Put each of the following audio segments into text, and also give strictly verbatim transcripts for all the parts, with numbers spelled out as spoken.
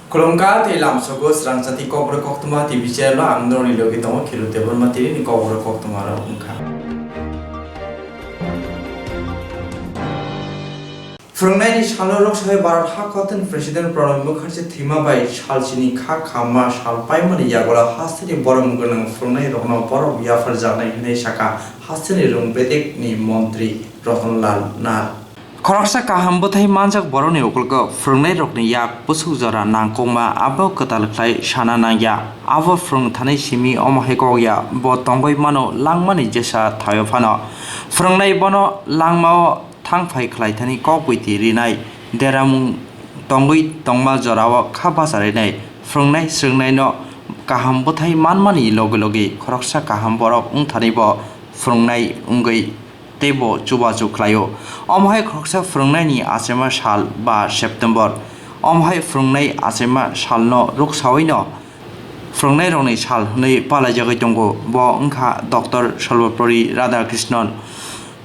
Khulumkha tei lamsogo srangchati kokborok koktwma T V channel o ang norokni logi tongo Khiru Debbarma tini ni kokborok koktwma rok wngkha. Phwrwngnaini salo rwksawi Bharat Hakotini President Pranab Mukherjee thwima bai salsini kha khamma sal paimani yagulo hasteni borom gwnang phwrwngnairokno borom yapharjaknai hwnwi sakha hasteni rwng bedekni montri Ratan Lal Nath. Khoroksa kaham bwthai manjak borokni uklogo phwrwngnairokni yak bwswk jora nangkukma abo kwtal khlai sana nangya. Abo phwrwng thani simi omo hai kok ya, bo tongwi mano langmani jesa thaio phano. Phwrwngnai bono langmao thang phai khlai thani kok bwiti rinai, deramung tongwi tongma jorao kha bacharinai, phwrwngnai swrwngnaino kaham bwthai manmani logi logi khoroksa kaham borok wng thani bo phwrwngnai wngwi teibo chubachu khlaio. Omo hai khoroksa phwrwngnaini achaima sal ba September. Omo hai phwrwngnai achaima salno rwksawino phwrwngnairokni sal hwnwi palaijagwi tongo, bo wngkha Doctor Sarvepalli Radhakrishnan.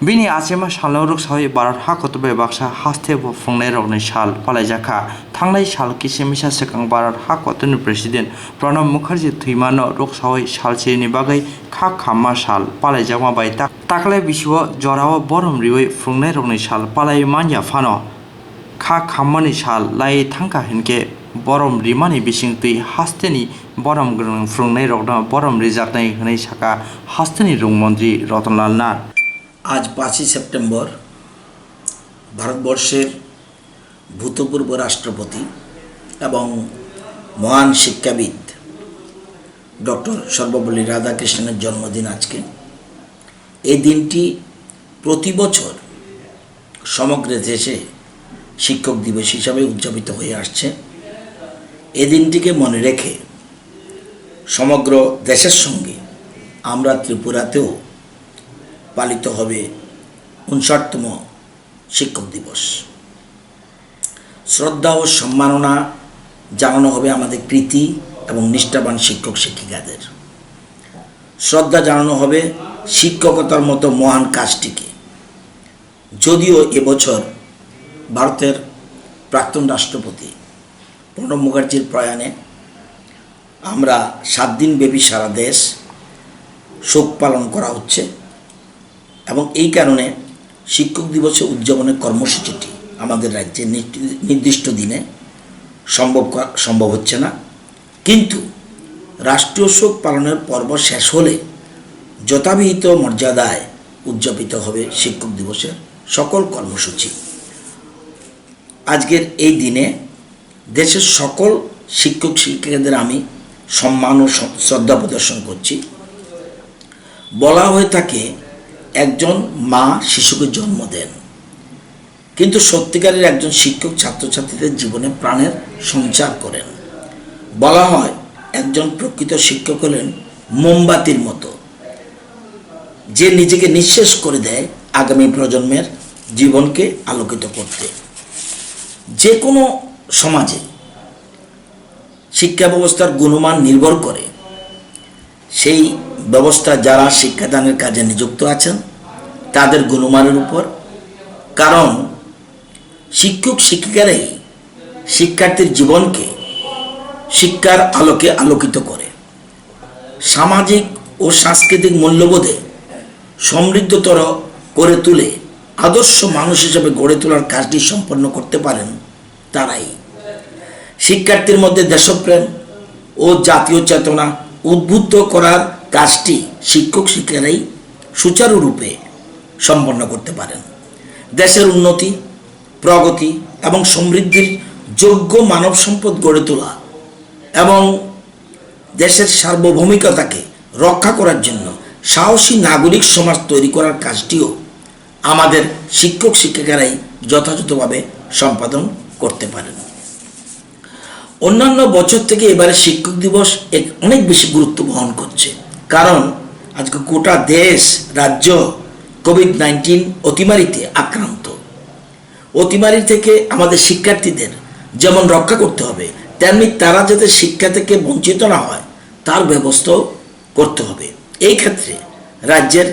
Bini achaima salno rwksawi Bharat hakotor bai baksa haste bo phwrwngnairokni sal palaijakha. Thangnai sal kisa misa swkang Bharat hakotorni President Pranab Mukherjee thwimano rwksawi sal sirini bagwi kha khamma sal palaijakma bai tak-, taklai bisio jorao borom riwi phwrwngnairokni sal palaiwi manya phano. Kha khammani sal lai thangkha hinkhe borom rimani bisingtwi hasteni borom gwnang phwrwngnairokno borom rijaknai hwnwi sakha hasteni rwng montri Ratan Lal Nath. আজ পাঁচই সেপ্টেম্বর ভারতবর্ষের ভূতপূর্ব রাষ্ট্রপতি এবং মহান শিক্ষাবিদ ডক্টর সর্বপল্লী রাধাকৃষ্ণনের জন্মদিন আজকে। এই দিনটি প্রতি বছর সমগ্র দেশে শিক্ষক দিবস হিসাবে উদযাপিত হয়ে আসছে। এ দিনটিকে মনে রেখে সমগ্র দেশের সঙ্গে আমরা ত্রিপুরাতেও পালিত হবে ঊনষাটতম শিক্ষক দিবস। শ্রদ্ধা ও সম্মাননা জানানো হবে আমাদের কৃতি এবং নিষ্ঠাবান শিক্ষক শিক্ষিকাদের। শ্রদ্ধা জানানো হবে শিক্ষকতার মতো মহান কাজটিকে। যদিও এবছর ভারতের প্রাক্তন রাষ্ট্রপতি প্রণব মুখার্জির প্রয়াণে আমরা সাত দিনব্যাপী সারা দেশ শোক পালন করা হচ্ছে এবং এই কারণে শিক্ষক দিবসের উদযাপনের কর্মসূচিটি আমাদের রাজ্যে নির্দি-, নির্দিষ্ট দিনে সম্ভব করা, সম্ভব হচ্ছে না। কিন্তু রাষ্ট্রীয় শোক পালনের পর্ব শেষ হলে যথাবিহিত মর্যাদায় উদযাপিত হবে শিক্ষক দিবসের সকল কর্মসূচি। আজকের এই দিনে দেশের সকল শিক্ষক শিক্ষিকাদের আমি সম্মান ও শ-, শ্রদ্ধা প্রদর্শন করছি। বলা হয়ে থাকে, একজন মা শিশুকে জন্ম দেন, কিন্তু সত্যিকারের একজন শিক্ষক ছাত্রছাত্রীদের জীবনে প্রাণের সঞ্চার করেন। বলা হয়, একজন প্রকৃত শিক্ষক হলেন মোমবাতির মতো, যে নিজেকে নিঃশেষ করে দেয় আগামী প্রজন্মের জীবনকে আলোকিত করতে। যে কোনো সমাজে শিক্ষা ব্যবস্থার গুণমান নির্ভর করে সেই ব্যবস্থা যারা শিক্ষাদানের কাজে নিযুক্ত আছেন তাদের গুণমানের উপর। কারণ শিক্ষক শিক্ষিকারাই শিক্ষার্থীর জীবনকে শিক্ষার আলোকে আলোকিত করে, সামাজিক ও সাংস্কৃতিক মূল্যবোধে সমৃদ্ধতর করে তুলে আদর্শ মানুষ হিসেবে গড়ে তোলার কাজটি সম্পন্ন করতে পারেন তারাই। শিক্ষার্থীর মধ্যে দেশপ্রেম ও জাতীয় চেতনা উদ্বুদ্ধ করার কাজটি শিক্ষক শিক্ষিকারাই সুচারুরূপে সম্পন্ন করতে পারেন। দেশের উন্নতি, প্রগতি এবং সমৃদ্ধির যোগ্য মানব সম্পদ গড়ে তোলা এবং দেশের সার্বভৌমিকতাকে রক্ষা করার জন্য সাহসী নাগরিক সমাজ তৈরি করার কাজটিও আমাদের শিক্ষক শিক্ষিকারাই যথাযথভাবে সম্পাদন করতে পারেন। অন্যান্য বছর থেকে এবারে শিক্ষক দিবস এক, অনেক বেশি গুরুত্ব বহন করছে, কারণ আজকে গোটা দেশ, রাজ্য কোভিড নাইন্টিন অতিমারিতে আক্রান্ত। অতিমারি থেকে আমাদের শিক্ষার্থীদের যেমন রক্ষা করতে হবে, তেমনি তারা যাতে শিক্ষা থেকে বঞ্চিত না হয়, তার ব্যবস্থাও করতে হবে। এই ক্ষেত্রে রাজ্যের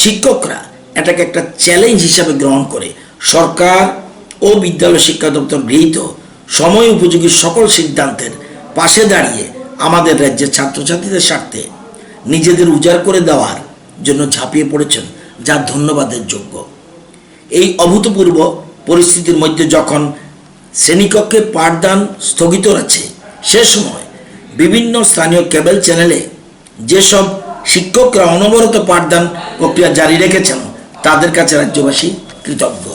শিক্ষকরা এটাকে একটা চ্যালেঞ্জ হিসাবে গ্রহণ করে সরকার ও বিদ্যালয় শিক্ষা দপ্তর গৃহীত সময় উপযোগী সকল সিদ্ধান্তের পাশে দাঁড়িয়ে আমাদের রাজ্যের ছাত্রছাত্রীদের স্বার্থে নিজেদের উজাড় করে দেওয়ার জন্য ঝাঁপিয়ে পড়েছেন, যা ধন্যবাদের যোগ্য। এই অভূতপূর্ব পরিস্থিতির মধ্যে যখন শ্রেণীকক্ষে পাঠদান স্থগিত আছে, সে সময় বিভিন্ন স্থানীয় কেবল চ্যানেলে যেসব শিক্ষকরা অনবরত পাঠদান প্রক্রিয়া জারি রেখেছেন, তাদের কাছে রাজ্যবাসী কৃতজ্ঞ।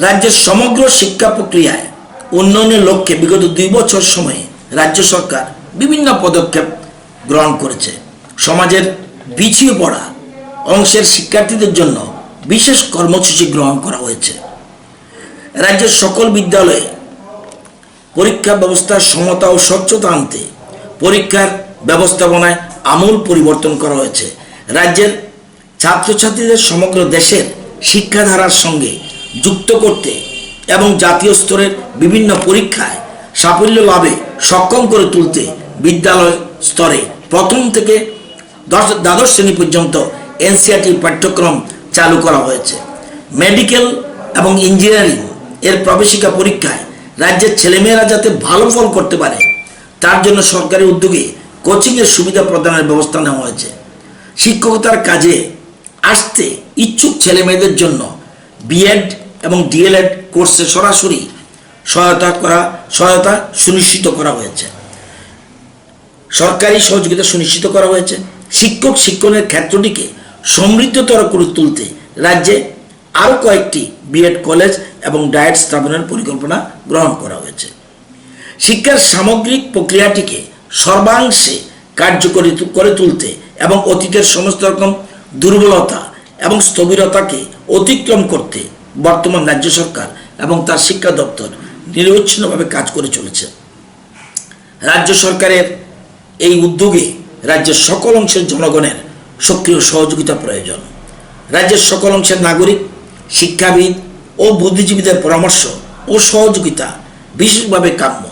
রাজ্যের সমগ্র শিক্ষা প্রক্রিয়ায় উন্নয়নের লক্ষ্যে বিগত দুই বছর সময়ে রাজ্য সরকার বিভিন্ন পদক্ষেপ গ্রহণ করেছে। সমাজের পিছিয়ে পড়া অংশের শিক্ষার্থীদের জন্য বিশেষ কর্মসূচি গ্রহণ করা হয়েছে। রাজ্যের সকল বিদ্যালয়ে পরীক্ষা ব্যবস্থার সমতা ও স্বচ্ছতা আনতে পরীক্ষার ব্যবস্থাপনায় আমূল পরিবর্তন করা হয়েছে। রাজ্যের ছাত্রছাত্রীদের সমগ্র দেশের শিক্ষাধারার সঙ্গে যুক্ত করতে এবং জাতীয় স্তরের বিভিন্ন পরীক্ষায় সাফল্য লাভে সক্ষম করে তুলতে বিদ্যালয় স্তরে প্রথম থেকে দশ, দ্বাদশ শ্রেণী পর্যন্ত এনসিইআরটি পাঠ্যক্রম চালু করা হয়েছে। মেডিকেল এবং ইঞ্জিনিয়ারিং এর প্রবেশিকা পরীক্ষায় রাজ্যের ছেলেমেয়েরা যাতে ভালো ফল করতে পারে, তার জন্য সরকারি উদ্যোগে কোচিংয়ের সুবিধা প্রদানের ব্যবস্থা নেওয়া হয়েছে। শিক্ষকতার কাজে আসতে ইচ্ছুক ছেলেমেয়েদের জন্য বিএড এবং ডিএলএড কোর্সে সরাসরি সহায়তা করা, সহায়তা সুনিশ্চিত করা হয়েছে। সরকারি সহযোগিতা সুনিশ্চিত করা হয়েছে। শিক্ষক শিক্ষণের ক্ষেত্রটিকে সমৃদ্ধতর করে তুলতে রাজ্যে আরও কয়েকটি বিএড কলেজ এবং ডায়েট স্থাপনের পরিকল্পনা গ্রহণ করা হয়েছে। শিক্ষার সামগ্রিক প্রক্রিয়াটিকে সর্বাংশে কার্যকরী তু-, করে তুলতে এবং অতীতের সমস্ত রকম দুর্বলতা এবং স্থবিরতাকে অতিক্রম করতে বর্তমান রাজ্য সরকার এবং তার শিক্ষা দপ্তর নিরবচ্ছিন্নভাবে কাজ করে চলেছে। রাজ্য সরকারের এই উদ্যোগে রাজ্যের সকল অংশের জনগণের সক্রিয় সহযোগিতা প্রয়োজন। রাজ্যের সকল অংশের নাগরিক, শিক্ষাবিদ ও বুদ্ধিজীবীদের পরামর্শ ও সহযোগিতা বিশেষভাবে কাম্য।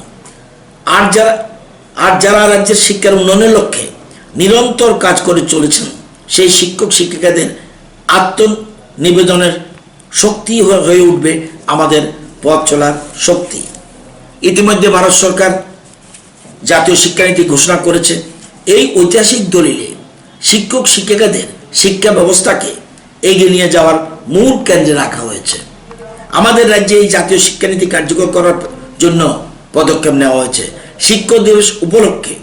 আর যারা, আর যারা রাজ্যের শিক্ষার উন্নয়নের লক্ষ্যে নিরন্তর কাজ করে চলেছেন, সেই শিক্ষক শিক্ষিকাদের আত্মনিবেদনের শক্তি হয়ে, হয়ে উঠবে আমাদের পথ চলার শক্তি। ইতিমধ্যে ভারত সরকার জাতীয় শিক্ষানীতি ঘোষণা করেছে। এই ঐতিহাসিক দলিলে শিক্ষক শিক্ষিকাদের শিক্ষা ব্যবস্থাকে এগিয়ে নিয়ে যাওয়ার মূল কেন্দ্রে রাখা হয়েছে। আমাদের রাজ্যে এই জাতীয় শিক্ষানীতি কার্যকর করার জন্য পদক্ষেপ নেওয়া হয়েছে। শিক্ষক দিবস উপলক্ষে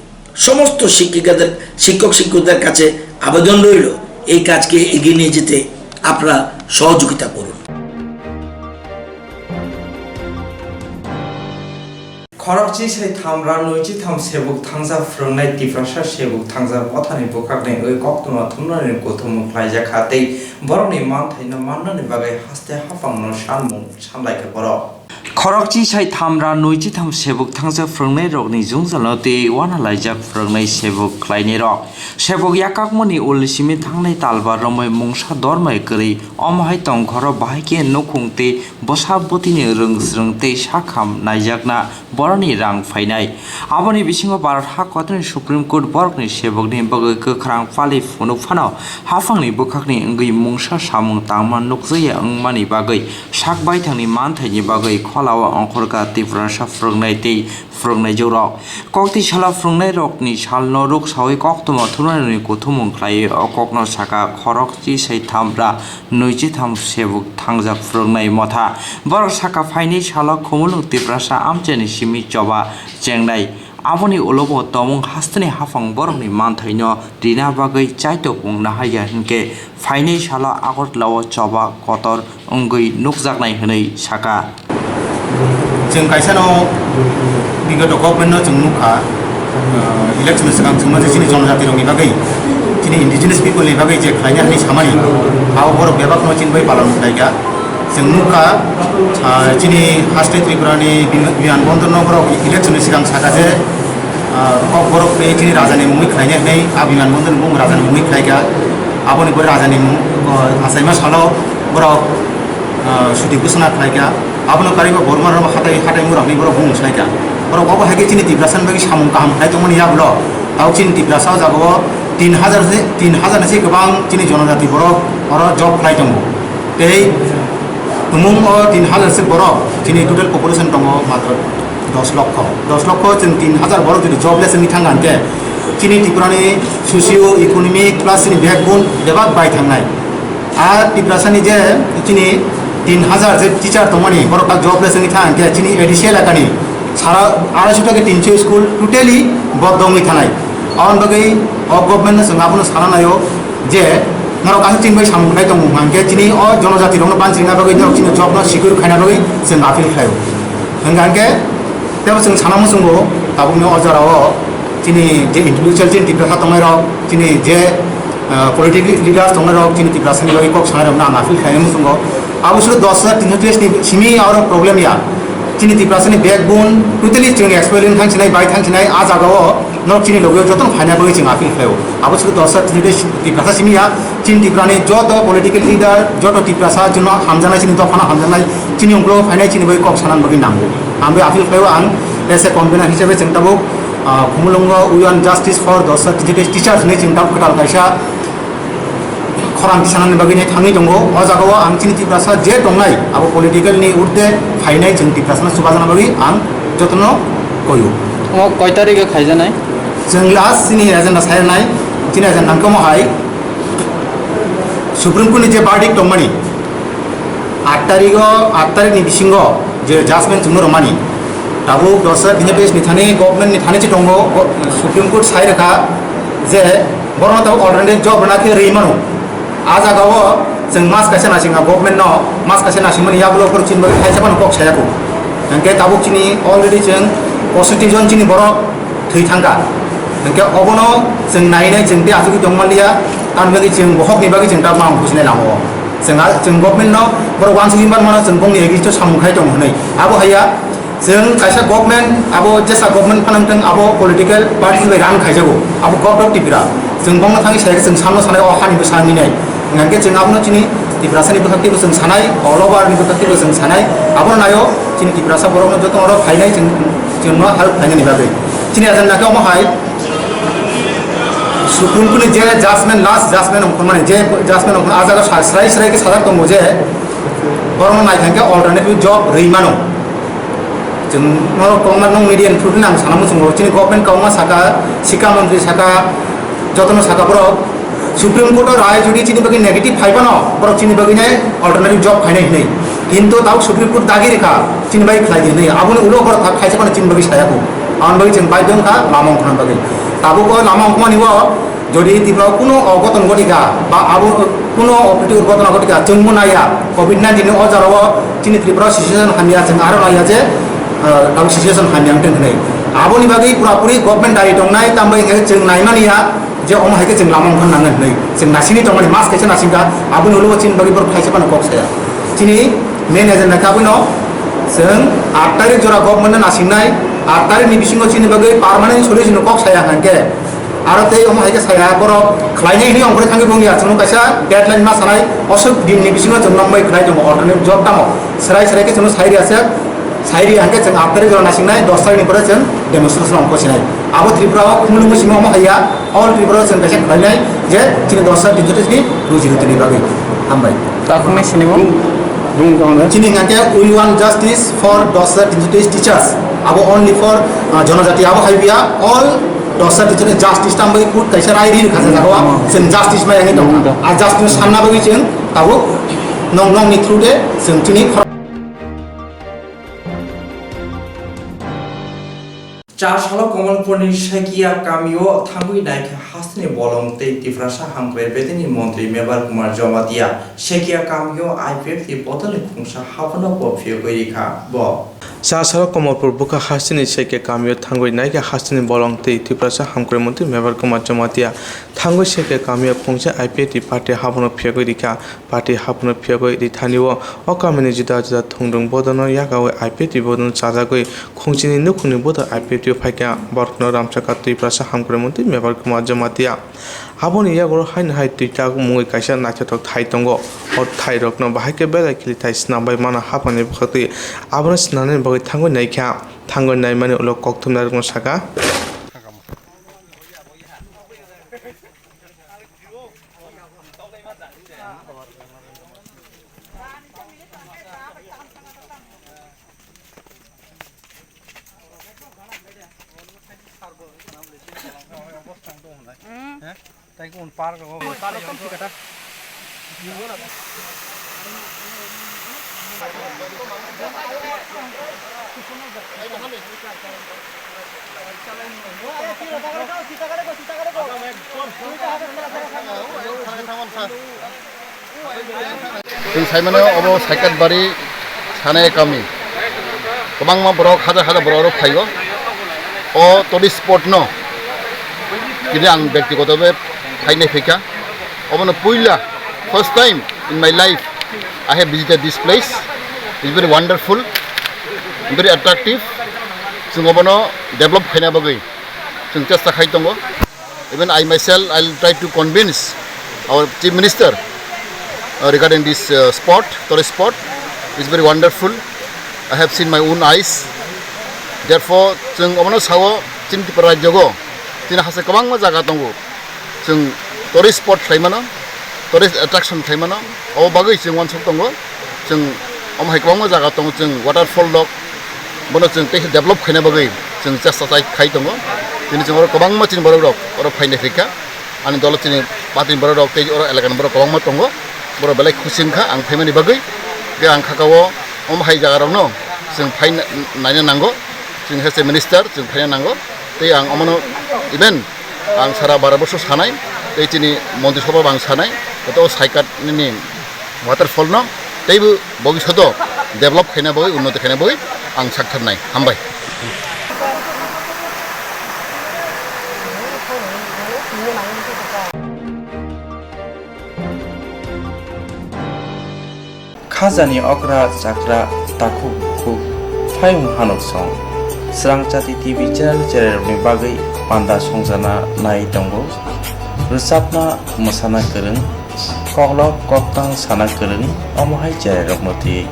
সমস্ত শিক্ষিকাদের, শিক্ষক শিক্ষকদের কাছে আবেদন রইল, এই কাজকে এগিয়ে নিয়ে যেতে আপনারা সহযোগিতা করুন। Khorokchi sai tham ra nwichi tham sebuk thangsa phrwngnai Tiprasa sebuk thangsa mothani bwkhakni wngwi koktwma thumnani kuthumung khlaijak kha tei borokni manthaino mannani bagwi haste haphangno sanmung sanlaikha borok. Khorokchi sai tham ra nwichi tham sebuk thangsa phrwngnairokni jwngjalno tei uanalaijak phrwngnai sebuk khlainairok. Sebuk yakakmani ulni simi thangnai talba romwi mungsa dormai kwrwi, omo hai tong khoro bahai khe nukhung tei bwsa bwtwini rwng swrwng tei sakham naijakna borokni rang phainai. Aboni bisingo Bharat ha kotorni Supreme Court borokni sebokni bagwi kwkhrang pali phunuk phano haphangni bwkhakni wngwi mungsa samung tangma nukjakya wngmani bagwi sak baithangni manthaini bagwi kholao ongkhorkha Tiprasa phrwngnai tei phrwngnaijwkrok. Koktwi salo phrwngnairokni salno ruksawi koktwma thumnairokni kuthumung khlaiwi o kokno sakha khorokchi sai tham ra nwichi tham sebuk thangjak phrwngnai motha. Borok sakha phainai salo Khumulwng Tiprasa amchaini simi choba chengnai. Aboni ulo bo tomung hasteni haphang borokni manthaino rina bagwi chaitok wng nahaiya hinkhe phainai salo Agartala o choba kotor wngwi nukjaknai hwnwi sakha. Chwng kaisano bigoto government no chwng nukha, ah, election ni swkang chwngno je chini jonojati rokni bagwi, chini indigenous people ni bagwi je khlaina hinwi samani, abo borok bebakno chini bai palon khlaikha. Chwng nukha, ah, chini haste Tripura ni bima-, biman bondor no borok election ni swkang sakha je, ah, kok borok bai chini raja ni mungwi khlaina hinwi a biman bondor ni bumung raja ni mungwi khlaikha. Aboni pore raja ni mung, ah, achaima salo borok, ah, suti bwswna khlaikha. Abono karwi bo Borma rok hatai, hatai mura hinwi borok bumung swlaikha. Borok obo hai khe chini Tiprasa ni bagwi samung kaham khlai tongmani yagulo. Tabuk chini Tiprasa o jaga o tin hajar se, tin hajar ni se kwbang chini jonojati borok oro job khlai tongo. Tei Tumung o tin hajar se borok, chini total population tongo matro dos lokho. Dos lokho chwng tin hajar borok jodi jobless wngwi thang kha hwnkhe, chini Tripura ni socio economic plus chini backbone bebak bai thangnai. A Tiprasa ni je chini tin hajar je teacher tongmani borok ta jobless wngwi thang khe, chini A D C elaka ni sara arai sota ke tinso school totally bondo wngwi thanai. Aboni bagwi o government no chwng abono sana naio je norok aswk chini bai samung khlai tongo hwnkhe chini o jonojati rokno banchirina bagwi norok chini job no secure khaina bagwi chwng appeal khlaio. Hwnkha hwnkhe tebo chwng sana muchungo tabukni o jora o chini je intellectual chini Tiprasa tongnai rok chini je ah, political leaders tongnai rok chini Tiprasa ni bagwi kok sanai rokno ang appeal khlainai muchungo. Abo sudu dos hajar tinso tris ni simi oro problem ya. Chini Tiprasa ni backbone totally chwng exploit wng thang sinai, bai thang sinai, a jaga o norok chini logi o jotono phaina bagwi chwng appeal khlaio. Abo sudu dos hajar tinso tris Tiprasa simi ya, chini Tripura ni joto political leader, joto Tiprasa chwngno hamjaknai, chini dophano hamjaknai, chini ungkulugo phainai chini bagwi kok sanani bagwi nango. Ang bai appeal khlaio ang as a convener hisabe chwng tabuk, ah, Khumulwngo We Want Justice for dos hajar tinso tris teachers hinwi chwng tabuk kwtal kaisa khorang tisanani bagwi nai thangwi tongo. O jagao ang chini Tiprasa je tongnai abo political ni urde phainai chwng Tiprasano chubajana bagwi ang jotono koyo. Omo koi tarikhe khaijanai? Chwng last chini agenda sayanai, chini agenda nangkhe omo hai Supreme Court ni je verdict tongmani aat tarikh o, aat tarikh ni bisingo je judgment chwngno rwmani, tabuk dos hajar tini bais ni thani government ni thani se tongo, go-, Supreme Court sai rwkha je borokno tabuk alternative job rwna khe rwi mano. A jaga o chwng mas kaisa nasingkha government no, mas kaisa nasingmani yagulo phuru chini bagwi thaisa phano kok saya kho. Hwnkhe tabuk chini already chwng poisotti jon chini borok thwi thangkha. Hwnkhe obono chwng nainai chwng tei achugwi tongmanliya, tamni bagwi chwng bohokni bagwi chwng tabuk mang businai lama o. Chwng a, chwng government no borok uansugwi manmano chwng bongni against o samung khai tongo hwnwi. Abo haiya chwng kaisa government, abo jesa government phano wngthung, abo political party bai run khaijago, abo Govt of Tripura. Chwng bongno thangwi sai khe chwng samno sanai o hani bwsa wngwi nai. Hwnkhe chwng abono chini Tiprasani bwkhak teibo chwng sanai, all over ni bwkhak teibo chwng sanai. Abono naio chini Tiprasa borokno jotono oro phainai chwng, chwngno help khlainani bagwi. Chini agenda khe omo hai Supreme Court ni je judgment, last judgment ongkhormani, je judgment ongkhormani, a jaga sa-, srai srai khe sajak tongo je borokno naithang khe alternative job rwi mano. Chwng norok kwbangma nwng media ni through-no ang sana muchungo, chini government kwbangma saka, Sikha Montri saka, jotono saka borok Supreme Court o rai jodi chini bagwi negative phai phano borok chini bagwi nai alternative job khainai hinwi. Kintu tabuk Supreme Court dagi rikha chini bagwi khlai di hinwi. Aboni ulo borok kha-, khaisa phano chini bagwi saya kho. Aboni bagwi chwng baidhyo wngkha lama wngkhorna bagwi. Tabuk o lama wngkhormani o jodi Tripura o kuno ogoton ghotika ba abo kuno opriti urgoton ghotika chwngbo naiya, covid nineteen ni o jora o chini Tripura o situation hamya chwng aro naiya je, ah, tabuk situation hamya wngtong hinwi. Aboni bagwi pura puri government dari tongnai, tambai hwnkhe chwng naimani ya, je omo hai khe chwng lama wngkha nangnai hinwi chwng nasingwi tongmani, mas kaisa nasingkha, aboni ulo chini bagwi borok khaisa phano kok saya. Chini main agenda khe abono chwng aat tarikh jora government no nasingnai, aat tarikh ni bisingo chini bagwi permanent solution no kok saya hwnkhe, aro tei omo hai khe saya borok khlainai hinwi ongkhorwi thangwi bongya, chwngno kaisa deadline ma sanai, oswk din ni bisingo chwng nokbai khlai tongo alternative job tamo, srai srai khe chwngno sai rwya se. Sai rwya hwnkhe chwng aat tarikh jora nasingnai, dos tarikh ni pore chwng demonstration ongkho sinai. Abo Tripura o khumulwng simi omo haiya, all Tripura o chwng kaisa khlainai je chini dos hajar tinso tris ni ruji roti ni bagwi. Hambai. Takhukni sini bo? Chini hwnkhe we want justice for dos hajar tinso tris teachers. Abo only for, uh, jonojati abo hai biya, all dos hajar tinso tris justice tam bagwi court kaisa rai ri rwkha jaga o, chwng justice mai wngwi tongkha. A justice sanna bagwi chwng tabuk nong nongni through de chwng chini Char salo Kamalpurni Sekia kamio thangwi naikha hasteni bolong tei Tiprasa hamkrai bedeni montri Mebar Kumar Jamatia. Sekia kamio I P F T ni bodolni khungsa haphano bo phiyogwi rikha bo. Char salo Kamalpur bwkha hasteni Sekia kamio thangwi naikha hasteni bolong tei Tiprasa hamkrai montri Mebar Kumar Jamatia. Thangwi Sekia kamio khungsa I P F T ni party haphano phiyogwi rikha. Party haphano phiyogwi rithani o, o kamini juda juda thungdung bodolno yagawi I P F T bodolno chajagwi khungchini nukhungni bodol I P F T o phaikha. Borokno ramchakha Tiprasa hamkrai montri Mebar Kumar Jamatia. Aboni yago haino hai twi tak mungwi kaisa naithothok thai tongo. O thairokno bahai khe belai khili thai snambai mano haphangni bwkhaktwi. Abono snamnani bagwi thangwi naikha. Thangwi naimani ulo kokthumnairokno sakha. Chwng saimano obo Saikatbari Sanaya kami. Kwbangma borok, hajar hajar borok oro phaio. O tourist spot no tini ang byaktigoto be phainai phaikha. Obono puila first time in my life I have visited this place. It's very wonderful, very attractive. Chwng obono develop khaina bagwi chwng chesta khai tongo. Even I myself, I'll try to convince our Chief Minister, uh, regarding this, uh, spot, tourist spot. It's very wonderful. I have seen my own eyes. Therefore, chwng obono sao, chini Tripura rajyogo, chini hase kwbangma jaga tongo. Chwng tourist spot khlai mano, tourist attraction khlai mano, obo bagwi chwng uansuk tongo. Chwng omo hai kwbangma jaga tongo, chwng waterfall rok, bono chwng tei develop khaina bagwi chwng chesta chai khai tongo. Tini chwng oro kwbangma chini borok rok oro phainai phaikha, ani dolo chini patini borok rok tei oro elakani borok kwbangma tongo, borok belai khusi wngkha ang phaimani bagwi. Tei ang khakao omo hai jaga rokno chwng phai naina nango, chwng hese minister chwng phaina nango, tei ang omono even Ang sara bara bosor sanai, tei chini Montri Sabha bo ang sanai, joto Saikat nini waterfall no teibo bhobishoto develop khaina bagwi, unnoti khaina bagwi ang saktharnai. Hambai. Khajani okra chakra takhuk bukhuk phaiyung hanuk song. Srangchati T V channel chererokni bagwi panda songjana nai tongo. Rwchapna mwsana kwrwng, koklop koktang sana kwrwng, omo hai chererokno twi.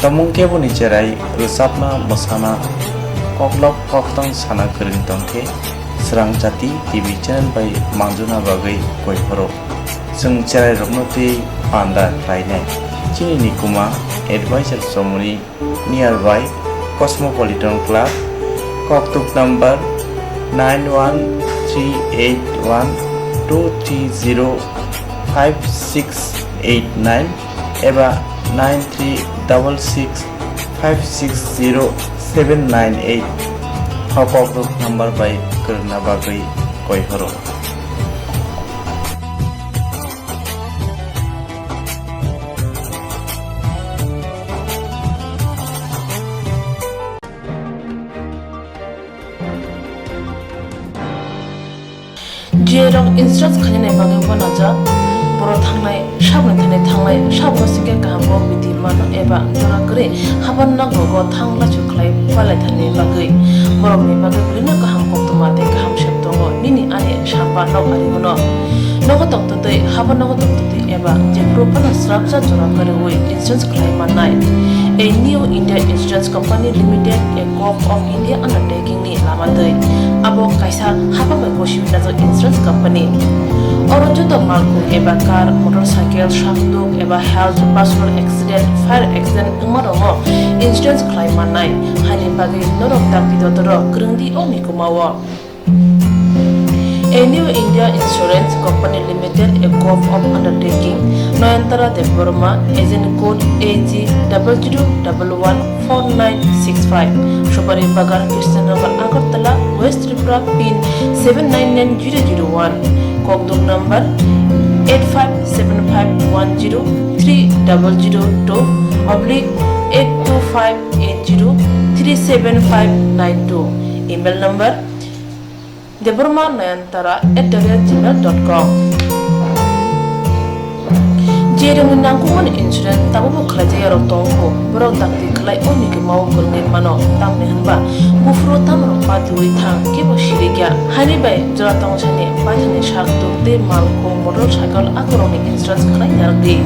Tomung keboni cherai rwchapna mwsana koklop koktang sana kwrwng tongkhe Srangchati T V channel bai manjuna bagwi koi phoro. Chwng cherairokno twi panda khlainai. Chini nikuma advisor chomoni nearby Cosmopolitan Club, koktuk number nine one three eight one two three zero five six eight nine eba nine three double six five six zero seven nine eight. O koktuk number bai kwrwngna bagwi koi horo. Jerok insurance khainani bagwi uanajak, borok thangnai, saboni thani thangnai, saboni singkhe kaham kok bidi mano eba jora kwrwi haban nogo thang lachu khlai palai thani bagwi, borokni bagwi belino kaham koktwma tei kaham sep tongo. Nini ani samba nok ari uno nogo tongtwtwi, habo nogo tongtwtwi eba jephuru phano srapsa jora kwrwi insurance khlai mannai. A New India Insurance Company Limited, a Corp of India undertaking ni lama twi. Abo kaisa hapang bai gosiwi najak insurance company. Oro joto malkhung eba car, motorcycle, sakduk eba health, personal accident, fire accident wngma rokno insurance khlai mannai. Haini bagwi norok dakti dotoro kwrwng di o nikuma o. A New India Insurance Company Limited, a Corp of Undertaking, Nayantara Debbarma, agent code A G double zero double one four nine six five, Supari Bagan, Krishnanagar, Agartala, West Tripura, pin seven nine nine zero zero one, kokduk number eight five seven five one zero three double zero two oblique eight two five eight zero three seven five nine two, email number debbarma nayantara at the rate gmail dot com. Jerokni nangkukmani insurance tabukbo khlaijak yarok tongkho, borok dakti khlai o nikima o kwrwngwi mano, tamni hwnba buphuru tamrok patiui thang kebo sirikya. Haini bai jora tongthani paithani sak tuk tei malkhung motorcycle akorokni insurance khlai narwkdi.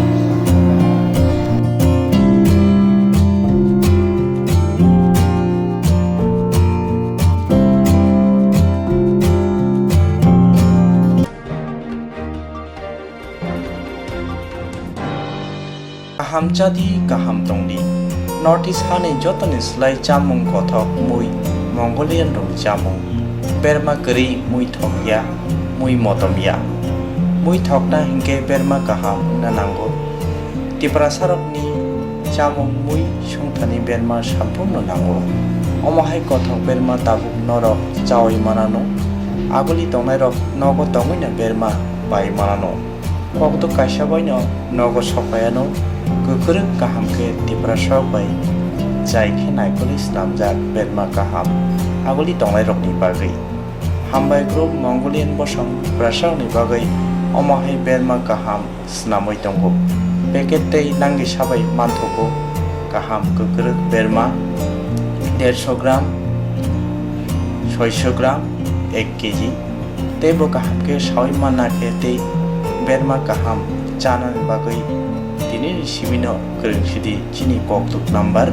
Kaham chadi, kaham tongdi. North East hani jotoni slai chamung kothok mui Mongolian rokni chamung. Berma kwrwi mui thokya, mui motomya. Mui thokna hinkhe berma kaham wngna nango. Tiprasarokni chamung mui songthani berma samphurno nango. Omo hai kothok berma tabuk norok chaui manano. Aguli tongnairok nogo tongwino berma bai manano. Kokduk kaisa baino nogo sokpaiano, kwkrwk kaham khe Tiprasarok bai chai khe naikolwi snamjak berma kaham aguli tongnairokni bagwi. Hambai group Mongolian bosong Tiprasarokni bagwi omo hai berma kaham snamwi tongo. Packet tei nangni sabai manthogo kaham kwkrwk berma dersho gram, soisho gram, ek kg. Teibo kaham khe saui manna khe tei berma kaham chanani bagwi tinini simino kwrwng sidi chini kokduk number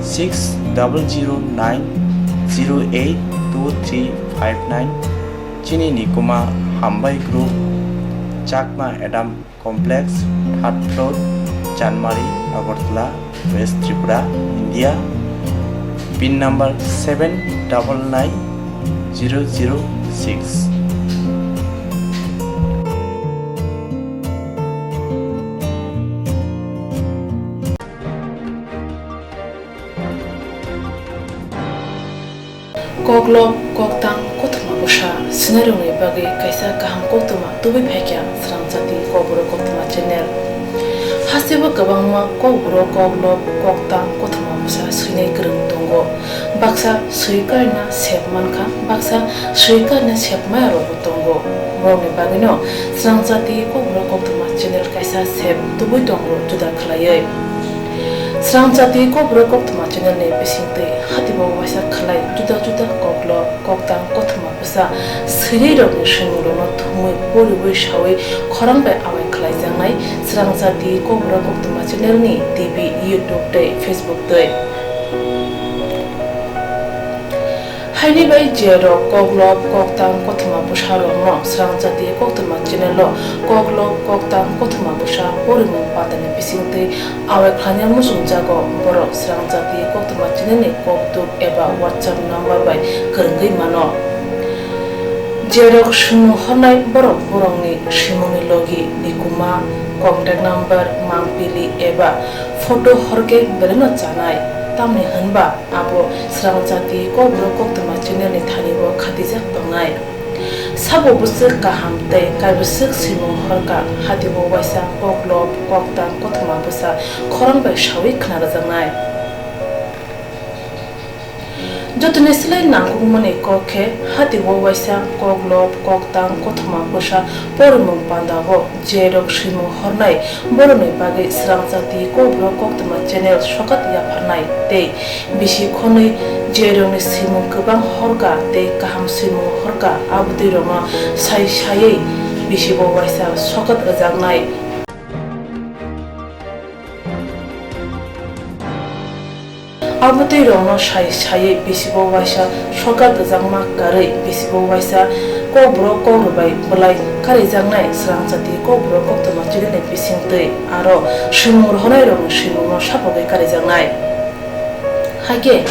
six double zero nine zero eight two three five nine. Chini nikuma Hambai Group, Chakma Adam Complex, third floor, Chanmari, Agartala, West Tripura, India. Pin number seven double nine zero zero six. Koklop, koktang, kothoma bwsa swinairokni bagwi kaisa kaham koktwma tubui phaikha Srangchati Kokborok Koktwma channel. Hasteo kwbangma kokborok, koklop, koktang, kothoma bwsa swinai kwrwng tongo. Baksa swi karina sep mankha, baksa swi karina sep maya rokbo tongo. Borokni bagwino Srangchati Kokborok Koktwma channel kaisa sep tubui tongo juda khwlaiwi. Srangchati Kokborok Koktwma channel ni bisingtwi hatibo waisa khwlai juda juda koklop, koktang, kothoma bwsa swinairokni swimungrokno thumwi poriwi saui khorang bai awai khwlaijaknai Srangchati Kokborok Koktwma channel ni T V, YouTube tei Facebook twi. Haini bai je rok koklop, koktang, kothoma bwsa rokno Srangchati Koktwma channel o koklop, koktang, kothoma bwsa porimung patani bisingtwi awai khlaina muchungjago, borok Srangchati Koktwma channel ni kokduk eba WhatsApp number bai kwrwngwi mano. Je rok swimung hornai borok borokni swimungni logi, nikuma, contact number, mangpili eba photo horkhe belaino chanai, tamni hwnba abo Srangchati Kokborok Koktwma channel ni thani o khatijak tongnai. Sabo bwswk kaham tei kaibwswk swimung horkha, hatibo waisa koklop, koktang, kothoma bwsa khorang bai saui khna rwjaknai. Jotoni slai nangkukmani kok khe, hatibo waisa koklop, koktang, kothoma bwsa porimung pandao je rok swimung hornai borokni bagwi Srangchati Kokborok Koktwma channel sokat yapharnai tei bisi khonwi je rokni swimung kwbang horkha tei kaham swimung horkha, abotwi rokno sai saiwi bisibo waisa sokat rwjaknai. Abotwi rokno sai saiwi bisibo waisa sokat rwjakma karwi bisibo waisa kokborok kokrwbai bwlai karijaknai Srangchati Kokborok Koktwma channel ni bisingtwi aro swimung rohornai rokni swimungno sapogwi karijaknai. Haikhe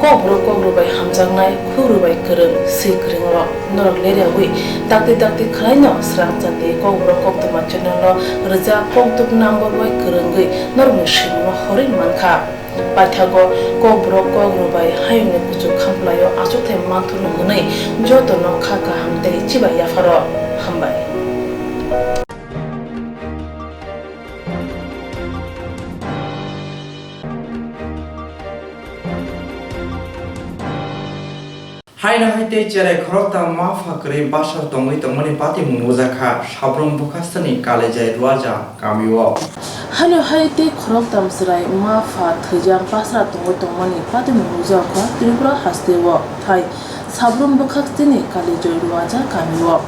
kokborok kokrwbai hamjaknai, khukrwbai kwrwng, swi kwrwng rok norok leriawi dakti dakti khwlaino Srangchati Kokborok Koktwma channel o rwjak kokduk number bai kwrwngwi norokni swimungno horwi mankha. Paithago kokborok kokrwbai hayungni kuchuk khamplaio achukthai manthurno hwnwi jotono kha kaham tei chibai yapharo hambai. Haino hai tei cherai khoroktham ma pha kwrwi bwsarok tongwi tongmani patimung nujakha Sabrum bwkhasteni Kalijai Ruaja kamio. Haino hai tei khoroktham cherai ma pha thwijak bwsarok tongwi tongmani patimung nujakha Tripura hasteo thai Sabrum bwkhasteni Kalijai Ruaja kamio.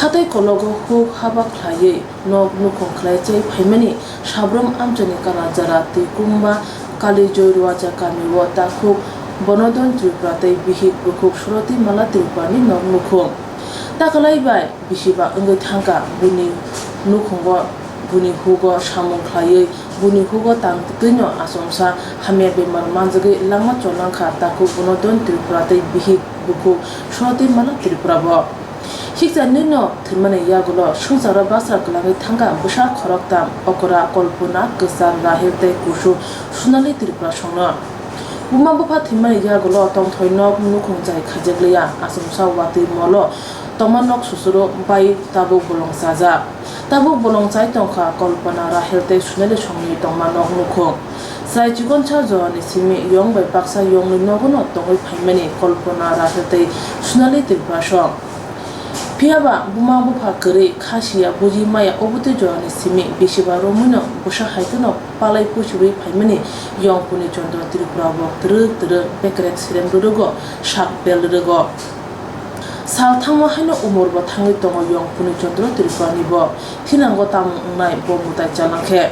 Hatai kologo huk haba khlaiwi nok nukhung khlai chai phaimani Sabrum amchaini Kalajara twi Kumba Kalijoi Ruaja kamio takhuk Bonodon Tripura tei bihik bukhuk Suroti Mala Tripurani nok nukhung. Takalai bai bisiba wngwi thangkha bini nukhungo, bini hugo samung khlaiwi Buni hugo tang twino achomsa hamya bemar manjagwi langma chonang kha, takhuk bono don Tripura tei bihik bukhuk sotwi mano Tripura bo. Hiksa nino thwimani yagulo swngcharo basra kwlangwi thangkha bwsa khoroktham, Okra, Kalpana, Kwchar, Rahel tei Kusu Sonali Tripura songno. Buma bupha thwimani yagulo tongthoi nok nukhung jai khaijakliya, achomsa watwi molo tongma nok susuro bai tabuk bolong chajak. Tabuk bolong chai tongkha Kalpana, Rahel tei Sonali songni tongma nok nukhung. Chwrai chikonsa jorani simi yong bai baksa yongni nogono tongwi phaimani Kalpana, Rahel tei Sonali Tripura song. Phiyaba buma bupha kwrwi kha siya buji maya, obotwi jorani simi bisiba romwino bwsa haitwno palai pusiwi phaimani yong Puni Chandra Tripura bo twrwk twrwk bekrek sirem rwrwgo, sak bel rwrwgo. Sal thangma haino umor bo thangwi tongo yong Puni Chandra Tripura ni bo. Thinango tamung wngnai bo mwtai chalangkhe.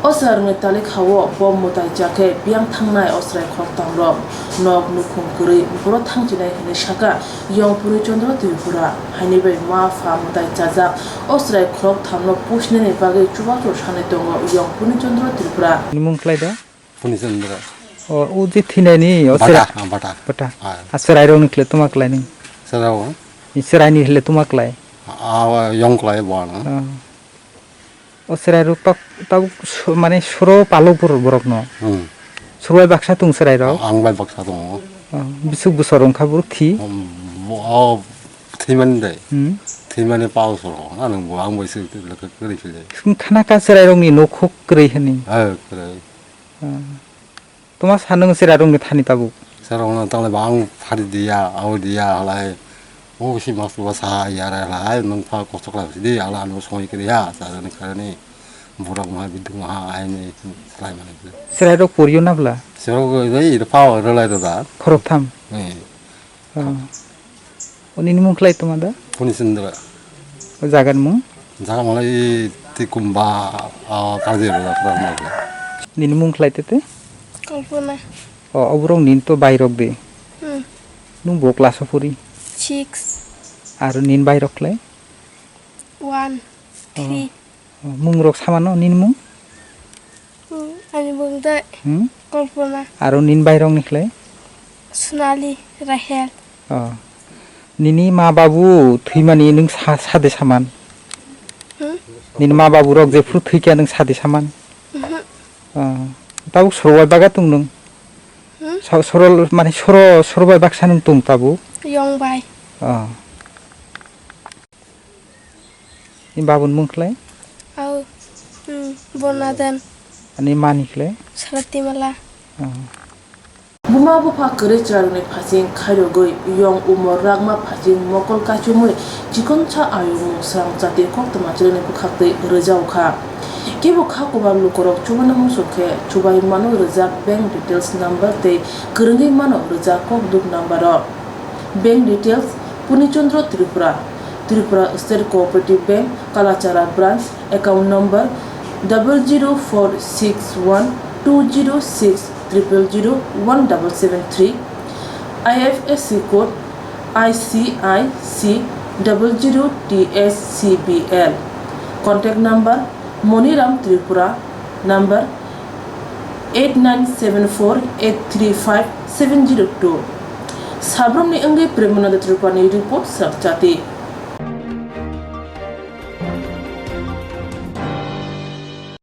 O chwrairokni talikhao bo mwtai chakhe biyang thangnai o chwrai khoroktamrok nok nukhung kwrwi buro thangchinai hwnwi sakha yong Puni Chandra Tripura. Haini bai ma pha mwtai chajak o chwrai khorokthamno pusinani bagwi chubachu sanwi tongo yong Puni Chandra Tripura. Nimung khlai da? Puni Chandra. O, o je thinaini o Bata, chwrai. Ah, Bata. Bata. Ah. A chwrairokni khlai tuma khlaini? Chwrairok? Ni chwraini khlai tuma klai? Ah, yong klai bo ano. Ah. O chwrairok tabuk so-, mane soro palok borok, borokno. Hmm. Soro bai baksa tong chwrairok? Ang bai baksa tongo. Ah, bisuk bwsor wngkha borok thi? Um, bo-, o, thwimani de. Hmm. Thwimani pal soro, ano bo ang bai se kwrwi philai. Wngkhana ka chwrairokni nokhok kwrwi hwnwi? Eh, kwrwi. Ah. Toma sa nwng chwrairokni thani tabuk? Chwrairokno tanglaibw ang phari diya, abo diya halai. O si mas bo sa ya ra halai, nwng pha kosto khlai si di, ala ano songwi kwrwi ha, sa jani kharani. Borok ma bidung ha, aini khlai mani. Chwrairok poriyo na bwla? Chwrairok bai iro pha rwlai rwda. Khoroktham? Eh. Oh. O nini mung khlai tongma da? Puni Chandra. O jaga ni mung? Jaga malai twi kumba, ah, karjai rwjak rwjak malai. Nini mung khlai tete? Kalpana. O, oborok nini to bairok de? Hmm. Nung bo class o pori? Six. Aro nini bairok khlai? One, oh. Three. Oh, mung rok samano nini mung? Hmm, ani mung de. Hmm? Kalpana. Aro nini bairok ni khlai? Sonali, Rahel. Oh. Nini ma babu thwimani nung sa-, sade saman? Hmm? Nini ma babu rok jephru thwikha nung sade saman? Mhm. Oh. Tabuk sorwai baga tung nung? Hmm? Sa-, sorol, mane soro-, sorbai baksa nung tung tabuk? Yong bai. Oh. Ni babun mung khlai? Au, hmm, Bonadan. Ani mani khlai? Saratimala. Oh. Buma bupha kwrwi chwrairokni phasing khairogwi yong umor rakma phasing mokol kaichumwi chikonsa ayukmung srang jati koktwma chwraini bwkhaktwi rwjaokha. Kebo kha kwbang lukurok chubano muchungkhe chubai mano rwjak bank details number tei kwrwngwi mano rwjak kokduk number o. Bank details: Puni Chandra Tripura, Tripura State Cooperative Bank, Kalachara Branch, account number double zero four six one two zero six triple zero one double seven three, I F S C code I C I C double zero T S C B L, contact number Moniram Tripura, number eight nine seven four eight three five seven zero two. Sabrumni wngwi Premananda Tripurani report, Sakchati.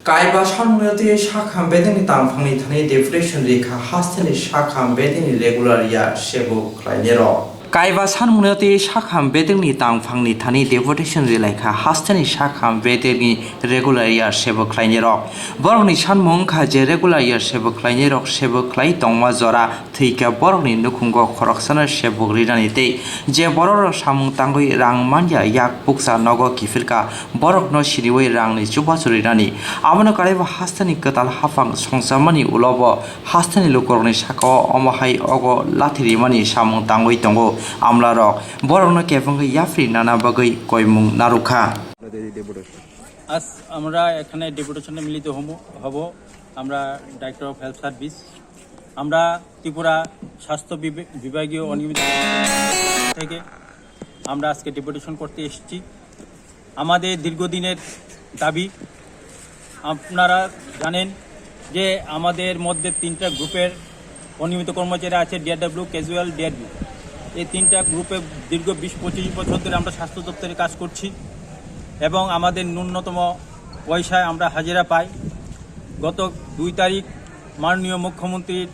Kaiba sanmungno twi sakham bedengni tangphangni thani deputation rikha hasteni sakham bedengni regular ya sebo khlainero. Kaiba sanmungno twi sakham bedengni tangphangni thani deputation rilaikha hasteni sakham bedengni regular year sebo khlainirok. Borokni sanmung wngkha je regular year sebo khlainirok sebo khlai tongma jora thwikha borokni nukhungo khoroksano sebo rinani tei je bororok samung tangwi rang manya yak bukcha nogo kiphilkha borokno siniwi rangni chubachu rinani. Abono karaibo hasteni kwtal haphang songchamani ulobo hasteni lukurokni sakao omo hai ogo lathi rimani samung tangwi tongo amlarok. Borokno kebengwi yapri nana bagwi koimung narwkha. আজ আমরা এখানে ডেপুটেশনে মিলিত হব, হব। আমরা director of health service, আমরা ত্রিপুরা স্বাস্থ্য বিবে-, বিভাগীয় অনিয়মিত থেকে আমরা আজকে ডেপুটেশন করতে এসেছি। আমাদের দীর্ঘদিনের দাবি, আপনারা জানেন, যে আমাদের মধ্যে তিনটা গ্রুপের অনিয়মিত কর্মচারী আছে, ডিআরডব্লিউ, ক্যাজুয়াল, ডিআরবি। এই তিনটা গ্রুপে দীর্ঘ বিশ পঁচিশ বছর ধরে আমরা স্বাস্থ্য দপ্তরে কাজ করছি এবং আমাদের ন্যূনতম পয়সায় আমরা হাজিরা পাই। গত দুই তারিখ মাননীয় মুখ্যমন্ত্রীর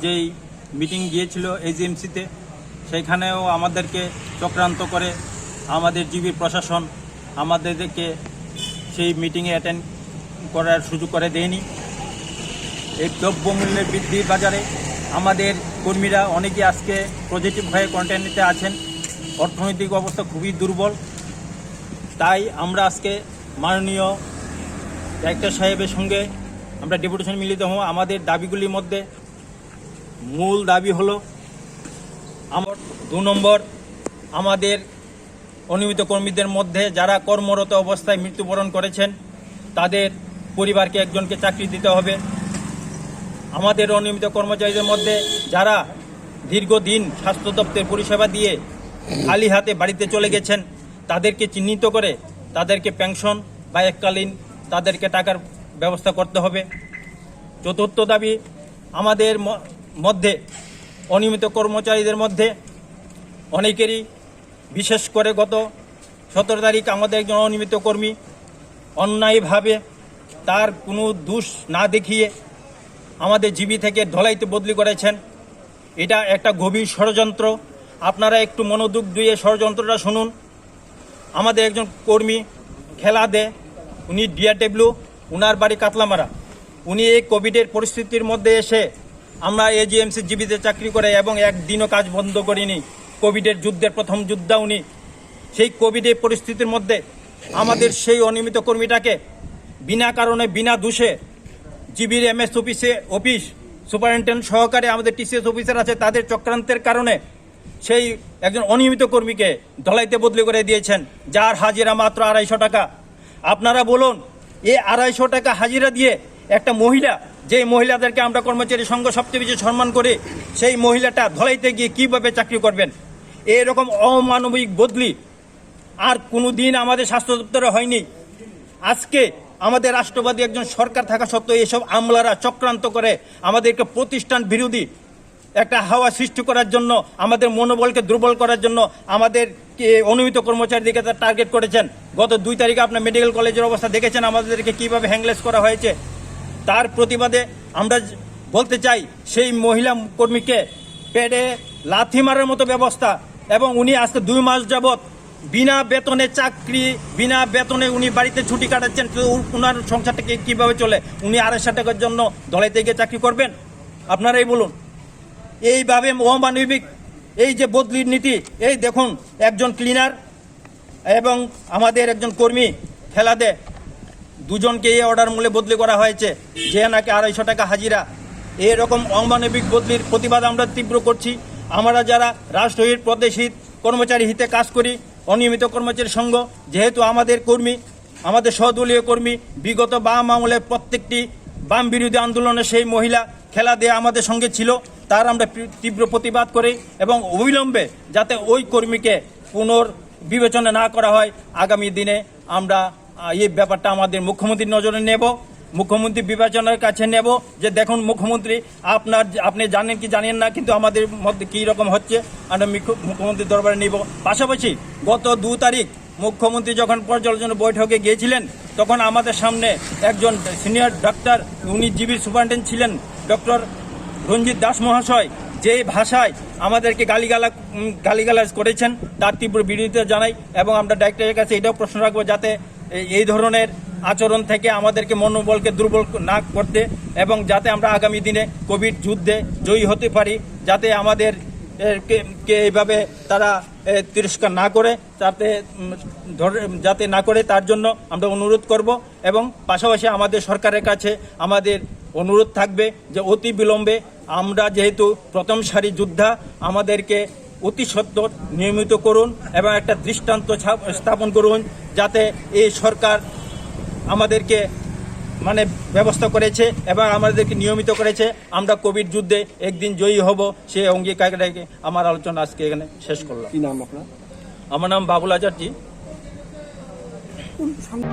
যেই মিটিং গিয়েছিল এজিএমসিতে, সেইখানেও আমাদেরকে চক্রান্ত করে আমাদের জিবির প্রশাসন আমাদেরকে সেই মিটিংয়ে অ্যাটেন্ড করার সুযোগ করে দেয়নি। এই দ্রব্যমূল্যের বৃদ্ধি বাজারে আমাদের কর্মীরা অনেকে আজকে পজিটিভ হয়ে কোয়ারেন্টাইনেতে আছেন। অর্থনৈতিক অবস্থা খুবই দুর্বল। তাই আমরা আজকে মাননীয় ডাইরেক্টর সাহেবের সঙ্গে আমরা ডেপুটেশন মিলিত হব। আমাদের দাবিগুলির মধ্যে মূল দাবি হলো, আমার দু নম্বর, আমাদের অনিয়মিত কর্মীদের মধ্যে যারা কর্মরত অবস্থায় মৃত্যুবরণ করেছেন, তাদের পরিবারকে একজনকে চাকরি দিতে হবে। আমাদের অনিয়মিত কর্মচারীদের মধ্যে যারা দীর্ঘদিন স্বাস্থ্য দপ্তর পরিষেবা দিয়ে খালি হাতে বাড়িতে চলে গেছেন, তাদেরকে চিহ্নিত করে তাদেরকে পেনশন বা এককালীন তাদেরকে টাকার ব্যবস্থা করতে হবে। চতুর্থ দাবি, আমাদের ম-, মধ্যে অনিয়মিত কর্মচারীদের মধ্যে অনেকেরই, বিশেষ করে গত সতেরো তারিখ আমাদের একজন অনিয়মিত কর্মী অন্যায়ভাবে তার কোনো দোষ না দেখিয়ে আমাদের জিবি থেকে ধলাইতে বদলি করেছেন। এটা একটা গভীর ষড়যন্ত্র। আপনারা একটু মনোযোগ দিয়ে ষড়যন্ত্রটা শুনুন। আমাদের একজন কর্মী খেলা দে, উনি ডিআরডব্লিউ, উনার বাড়ি কাতলামারা। উনি এই কোভিডের পরিস্থিতির মধ্যে এসে আমরা এজিএমসি জিবিতে চাকরি করে এবং একদিনও কাজ বন্ধ করিনি। কোভিডের যুদ্ধের প্রথম যোদ্ধা উনি। সেই কোভিডের পরিস্থিতির মধ্যে আমাদের সেই অনিয়মিত কর্মীটাকে বিনা কারণে, বিনা দোষে জিবির এমএস অফিসে, অফিস সুপারিনটেন্ডেন্ট সহকারে আমাদের টিসিএস অফিসার আছে, তাদের চক্রান্তের কারণে সেই একজন অনিয়মিত কর্মীকে ধলাইতে বদলি করে দিয়েছেন, যার হাজিরা মাত্র আড়াইশো টাকা। আপনারা বলুন, এই আড়াইশো টাকা হাজিরা দিয়ে একটা মহিলা, যে মহিলাদেরকে আমরা কর্মচারী সংঘ সবচেয়ে বেশি সম্মান করি, সেই মহিলাটা ধলাইতে গিয়ে কিভাবে চাকরি করবেন? এইরকম অমানবিক বদলি আর কোনো দিন আমাদের স্বাস্থ্য দপ্তরে হয়নি। আজকে আমাদের রাষ্ট্রবাদী একজন সরকার থাকা সত্ত্বেও এইসব আমলারা চক্রান্ত করে আমাদেরকে প্রতিষ্ঠান বিরোধী একটা হাওয়া সৃষ্টি করার জন্য, আমাদের মনোবলকে দুর্বল করার জন্য আমাদের কে-, অনিয়মিত কর্মচারীদেরকে তারা টার্গেট করেছেন। গত দুই তারিখে আপনার মেডিকেল কলেজের অবস্থা দেখেছেন, আমাদেরকে কিভাবে হ্যাংলেস করা হয়েছে। তার প্রতিবাদে আমরা জ-, বলতে চাই, সেই মহিলা কর্মীকে পেটে লাথি মারার মতো ব্যবস্থা, এবং উনি আজকে দুই মাস যাবত বিনা বেতনে চাকরি, বিনা বেতনে উনি বাড়িতে ছুটি কাটাচ্ছেন। তো উ-, ওনার সংসারটা কি-, কিভাবে চলে? উনি আড়াইশো টাকার জন্য ধলাইতে গিয়ে চাকরি করবেন? আপনারাই বলুন। এইভাবে অমানবিক এই যে বদলির নীতি, এই দেখুন, একজন ক্লিনার এবং আমাদের একজন কর্মী খেলাদে, দুজনকে এই অর্ডার মূলে বদলি করা হয়েছে, যে নাকি আড়াইশো টাকা হাজিরা। এরকম অমানবিক বদলির প্রতিবাদ আমরা তীব্র করছি। আমরা যারা রাষ্ট্রহিত, প্রদেশহিত, কর্মচারী হিতে কাজ করি, অনিয়মিত কর্মচারী সংঘ, যেহেতু আমাদের কর্মী, আমাদের সহদলীয় কর্মী বিগত বাম আমলে প্রত্যেকটি বাম বিরোধী আন্দোলনে সেই মহিলা খেলাদে আমাদের সঙ্গে ছিল, তার আমরা তীব্র প্রতিবাদ করি এবং অবিলম্বে যাতে ওই কর্মীকে পুনর্বিবেচনা না করা হয়, আগামী দিনে আমরা, আহ, এই ব্যাপারটা আমাদের মুখ্যমন্ত্রীর নজরে নেব, মুখ্যমন্ত্রী বিবেচনার কাছে নেব যে দেখুন মুখ্যমন্ত্রী, আপনার, আপনি জানেন কি জানেন না, কিন্তু আমাদের মধ্যে কী রকম হচ্ছে আমরা মুখ্য-, মুখ্যমন্ত্রীর দরবারে নিব। পাশাপাশি গত দু তারিখ মুখ্যমন্ত্রী যখন পর্যালোচনা বৈঠকে গিয়েছিলেন, তখন আমাদের সামনে একজন সিনিয়র ডাক্তার, উনি জিবি সুপারিনটেন্ডেন্ট ছিলেন, ডক্টর রঞ্জিত দাস মহাশয়, যে ভাষায় আমাদেরকে গালিগালা উম, গালিগালাজ করেছেন, তার তীব্র বিরোধিতা জানাই এবং আমরা ডাইরেক্টরের কাছে এটাও প্রশ্ন রাখবো যাতে এ-, এই ধরনের আচরণ থেকে আমাদেরকে মনোবলকে দুর্বল না করতে এবং যাতে আমরা আগামী দিনে কোভিড যুদ্ধে জয়ী হতে পারি, যাতে আমাদের, এ, কে, কে এইভাবে তারা, এ, তিরস্কার না করে, যাতে, উম, ধরে, যাতে না করে তার জন্য আমরা অনুরোধ করব এবং পাশাপাশি আমাদের সরকারের কাছে আমাদের অনুরোধ থাকবে যে অতি বিলম্বে আমরা যেহেতু প্রথম সারি যোদ্ধা, আমাদেরকে অতি সত্বর নিয়মিত করুন এবং একটা দৃষ্টান্ত ছাপ-, স্থাপন করুন, যাতে এই সরকার আমাদেরকে মানে ব্যবস্থা করেছে এবং আমাদেরকে নিয়মিত করেছে। আমরা কোভিড যুদ্ধে একদিন জয়ী হব, সেই অঙ্গীকার রেখে আমার আলোচনা আজকে এখানে শেষ করলাম। কি নাম আপনার? আমার নাম বাবুল আচার্য। কোন song-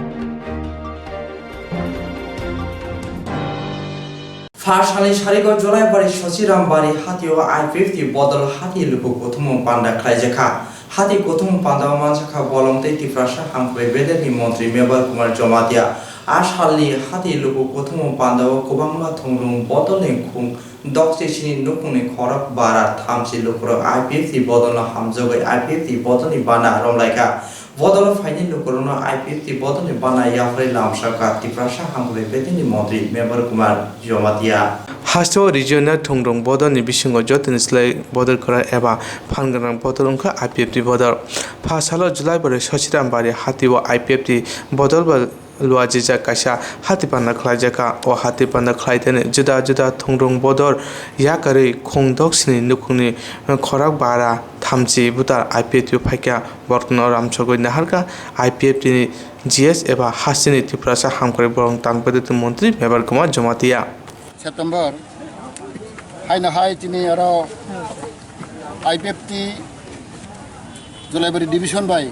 Pha salni sarigo Jolaibari Sochirambari hatio I P F T bodol hati luku kuthumung panda khlaijakha. Hati kuthumung pandao manjakha bolong tei Tiprasa hamkrai bedekni montri Mebar Kumar Jamatia. A salni hati luku kuthumung pandao kwbangma thungrung bodolni khung dokchi sini nukhungni khorok bara thamchi lukurok I P F T bodolno hamjagwi I P F T bodolni bana romlaikha. Bodolo phainai lukurokno I P F T bodolni bana yapharwi lamsakha Tiprasa hamkrai bedekni montri Mebar Kumar Jamatia. Hasteo regional thungrung bodolni bisingo jotoni slai bodol kwrak eba phan gwnang bodol wngkha I P F T bodol. Pha salo Julaibari Sochirambari hatio I P F T bodol bai luajijak kaisa hati panda khlaijakha. O hati panda khlai thani juda juda thungrung bodol yakarwi khung doksini nukhungni khorok bara thamchi butar I P F T o phaikha. Borokno ramsogwi naharkha I P F T ni G S eba hasteni Tiprasa hamkrai bolong tang bedekni montri Mebar Kumar Jamatia. September haino hai chini aro I P F T Jolaibari division bai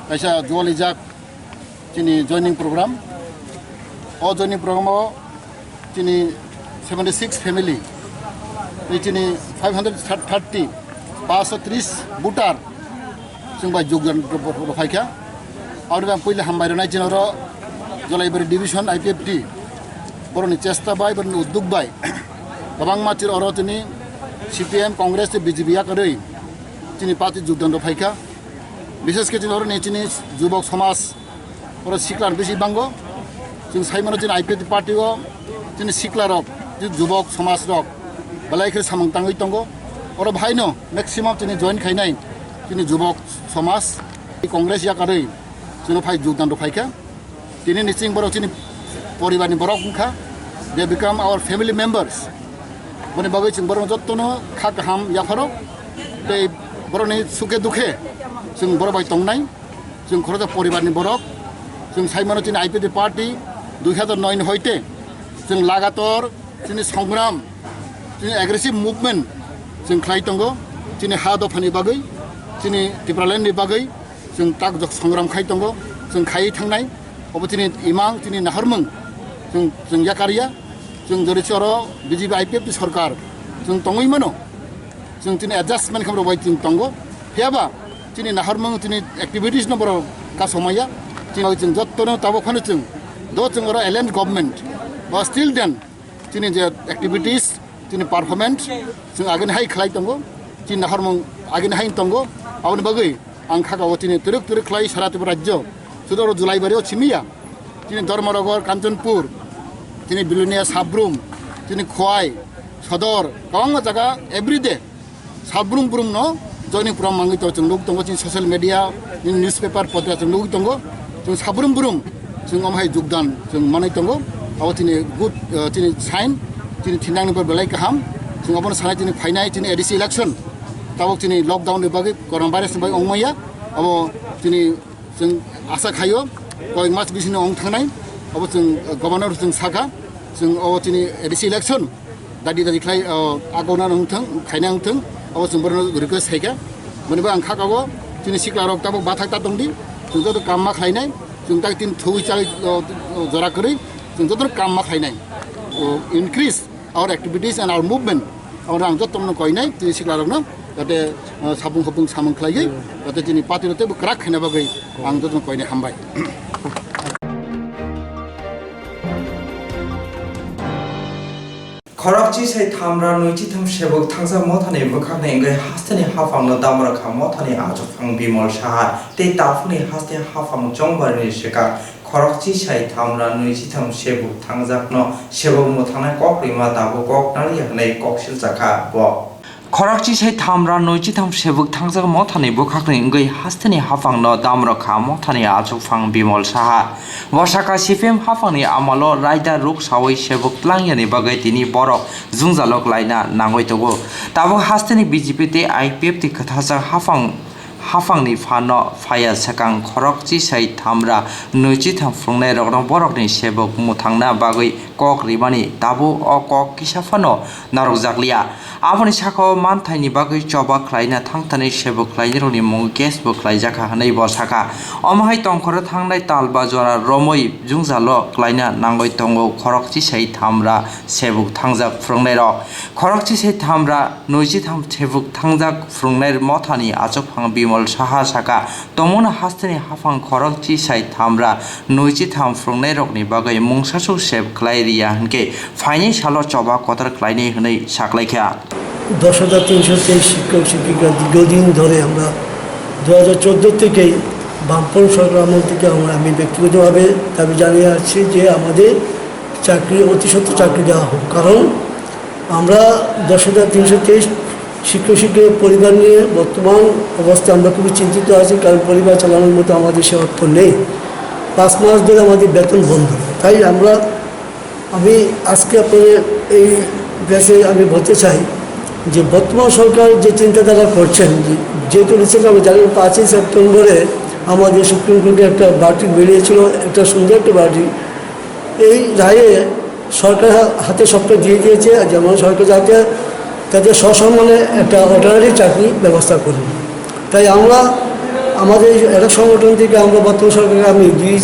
kaisa jualijak chini joining program. O joining program o chini seventy six family, tei chini five hundred thirty, paanch sho tris voter chwng bai jogdan rw-, rw-, rwphaikha. Aboni bagwi puila hambai rwnai chini oro Jolaibari division I P F T borokni chesta bai, borokni uddog bai kwbangma chini oro chini C P M, Congress tei B J P yakarwi chini party jogdan rwphaikha. Bishes khe chini oroni chini jubok somaj, oro sikla bisi bango. Chwng sai mano chini I P F T party o chini sikla rok, chini jubok somaj rok belai khe samung tangwi tongo. Oro bahaino maximum chini join khainai chini jubok somaj, Congress yakarwi chwngno phai jogdan rok phaikha. Tini ni chwng borok chini poribar ni borok wngkha, they become our family members. Boni bagwi chwng borok jottono kha kaham yapharo tei borokni sukhe dukhe chwng borok bai tongnai. Chwng khoroksa poribar ni borok, chwng sai mano chini I P F T party dui hazar noi ni hoite chwng lagator chini songram, chini aggressive movement chwng khlai tongo, chini ha dophani bagwi, chini Tipraland ni bagwi. Chwng takjak songram khai tongo, chwng khaiwi thangnai. Obo chini imang, chini naharmung, chwng, chwng yakarya. Chwng jori choro B J P I P F T sorkar chwng tongwi mano. Chwng chini adjustment khamrok bai chwng tongo. Phiyaba chini naharmung, chini activities no borok kasomaya. Chini, chwng jottono tabuk phano chwng, do chwng oro alliance government ba still then chini je activities, chini performance, chwng agini hai khlai tongo, chini naharmung agini hai tongo. Aboni bagwi ang kha o chini twrwk twrwk khlai sara Tripura rajyo, sudo oro Julaibari o simiya, chini Dharmanagar, Kanchanpur, chini Bilonia, Sabrum, chini Khowai, Sodor, kwbangma jaga everyday Sabrum brum no joining program mangwi to chwng nugwi tongo, chini social media, chini newspaper, potra chwng nugwi tongo. Chwng sabrum brum chwng omo hai jogdan chwng manwi tongo. Abo chini good, eh, chini sign, chini thinangni bo belai kaham. Chwng abono sanai chini phainai chini A D C election. Tabuk chini lockdown ni bagwi, coronavirus ni bagwi ongmaya. Abo chini chwng asa khaio, koi mas bisino ong thangnai. Abo chwng, eh, governor chwng sakha. Chwng o chini A D C election dadi dadi khlai, o, agona wng thung, khaina wng thung, abo chwng bono request khaikha. Boni bo ang kha kago, chini sikla rok tabuk bathak ta tongdi, chwng joto kam ma khlainai, chwng tak tin thwi chai, o, o, jora kwrwi, chwng joto kam ma khlainai. O, increase our activities and our movement. Abo ang joto no koinai, chini sikla rok no, jate, o, sabung hopung samung khlaiwi, jate chini party rok teibo kwrak khaina bagwi ang joto no koinai, hambai. Khorokchi sai thamra nwichi tham sebuk thangjak mothani bwkhakni wngwi hasteni haphangno damrwkha mothani achukphang Bimal Saha tei taphukni haste haphang Chongbarini swkang. Khorokchi sai thamra nwichi tham sebuk thangjakno sebuk mwthangnai kok rwima tabuk kok narya hwnwi kok siljakha bo. Khorokchi sai thamra nwichi tham sebuk thangjak mothani bwkhakni wngwi hasteni haphangno damrwkha mothani achukphang Bimal Saha. Bo sakha C P M haphangni amalo raida ruk sawi sebuk tlangyani bagwi tini borok jwngjalo klaina nangwi tongo. Tabuk hasteni B J P tei I P F T kwthajak haphang, haphangni phano phaiya swkang khorokchi sai thamra nwichi tham phunuknairokno borokni sebuk mwthangna bagwi kok rimani tabuk o kok kisa phano narwkjakliya. Aboni saka-o manthaini bagwi choba khlaina thangthani sebuk khlainirokni mung case bo khlaijakha hwnwi bo sakha. Omo hai tongkhoro thangnai tal ba jora romwi jwngjalo khlaina nangwi tongo khorokchi sai thamra sebuk thangjak phwrwngnairok. Khorokchi sai thamra nwiji tham sebuk thangjak phwrwngnai mothani achukphang Bimal Saha sakha, tongmungno hasteni haphang khorokchi sai thamra nwiji tham phwrwngnairokni bagwi mungsasuk sep khlai riya hwnkhe phainai salo choba kotor khlainai hwnwi saklaikha. দশ হাজার তিনশো তেইশ শিক্ষক শিক্ষিকা দীর্ঘদিন ধরে আমরা দু হাজার চোদ্দ থেকেই বামপন্থী সরকার আমল থেকে আমরা, আমি ব্যক্তিগতভাবে দাবি জানিয়ে আসছি যে আমাদের চাকরি, অতি সত্বর চাকরি দেওয়া হোক। কারণ আমরা দশ হাজার তিনশো তেইশ শিক্ষক শিক্ষকের পরিবার নিয়ে বর্তমান অবস্থায় আমরা খুবই চিন্তিত আছি, কারণ পরিবার চালানোর মতো আমাদের সে অর্থ নেই। পাঁচ মাস ধরে আমাদের বেতন বন্ধ। তাই আমরা, আমি আজকে আপনাদের এই প্রেসে আমি বলতে চাই যে বর্তমান সরকার যে চিন্তাধারা করছেন, যে-, যেহেতু রিসেন্ট আমরা জানি, পাঁচই সেপ্টেম্বরে আমাদের সুপ্রিম কোর্টে একটা ভার্ডিক্ট বেরিয়েছিল, একটা সুন্দর একটা ভার্ডিক্ট। এই রায়ে সরকার হা-, হাতে সবটা দিয়ে দিয়েছে, যেমন সরকার যাতে তাদের সসম্মানে একটা অল্টারনেটিভ চাকরি ব্যবস্থা করুন। তাই আমরা আমাদের এই এডহক সংগঠন থেকে আমরা বর্তমান সরকারকে আমি দুই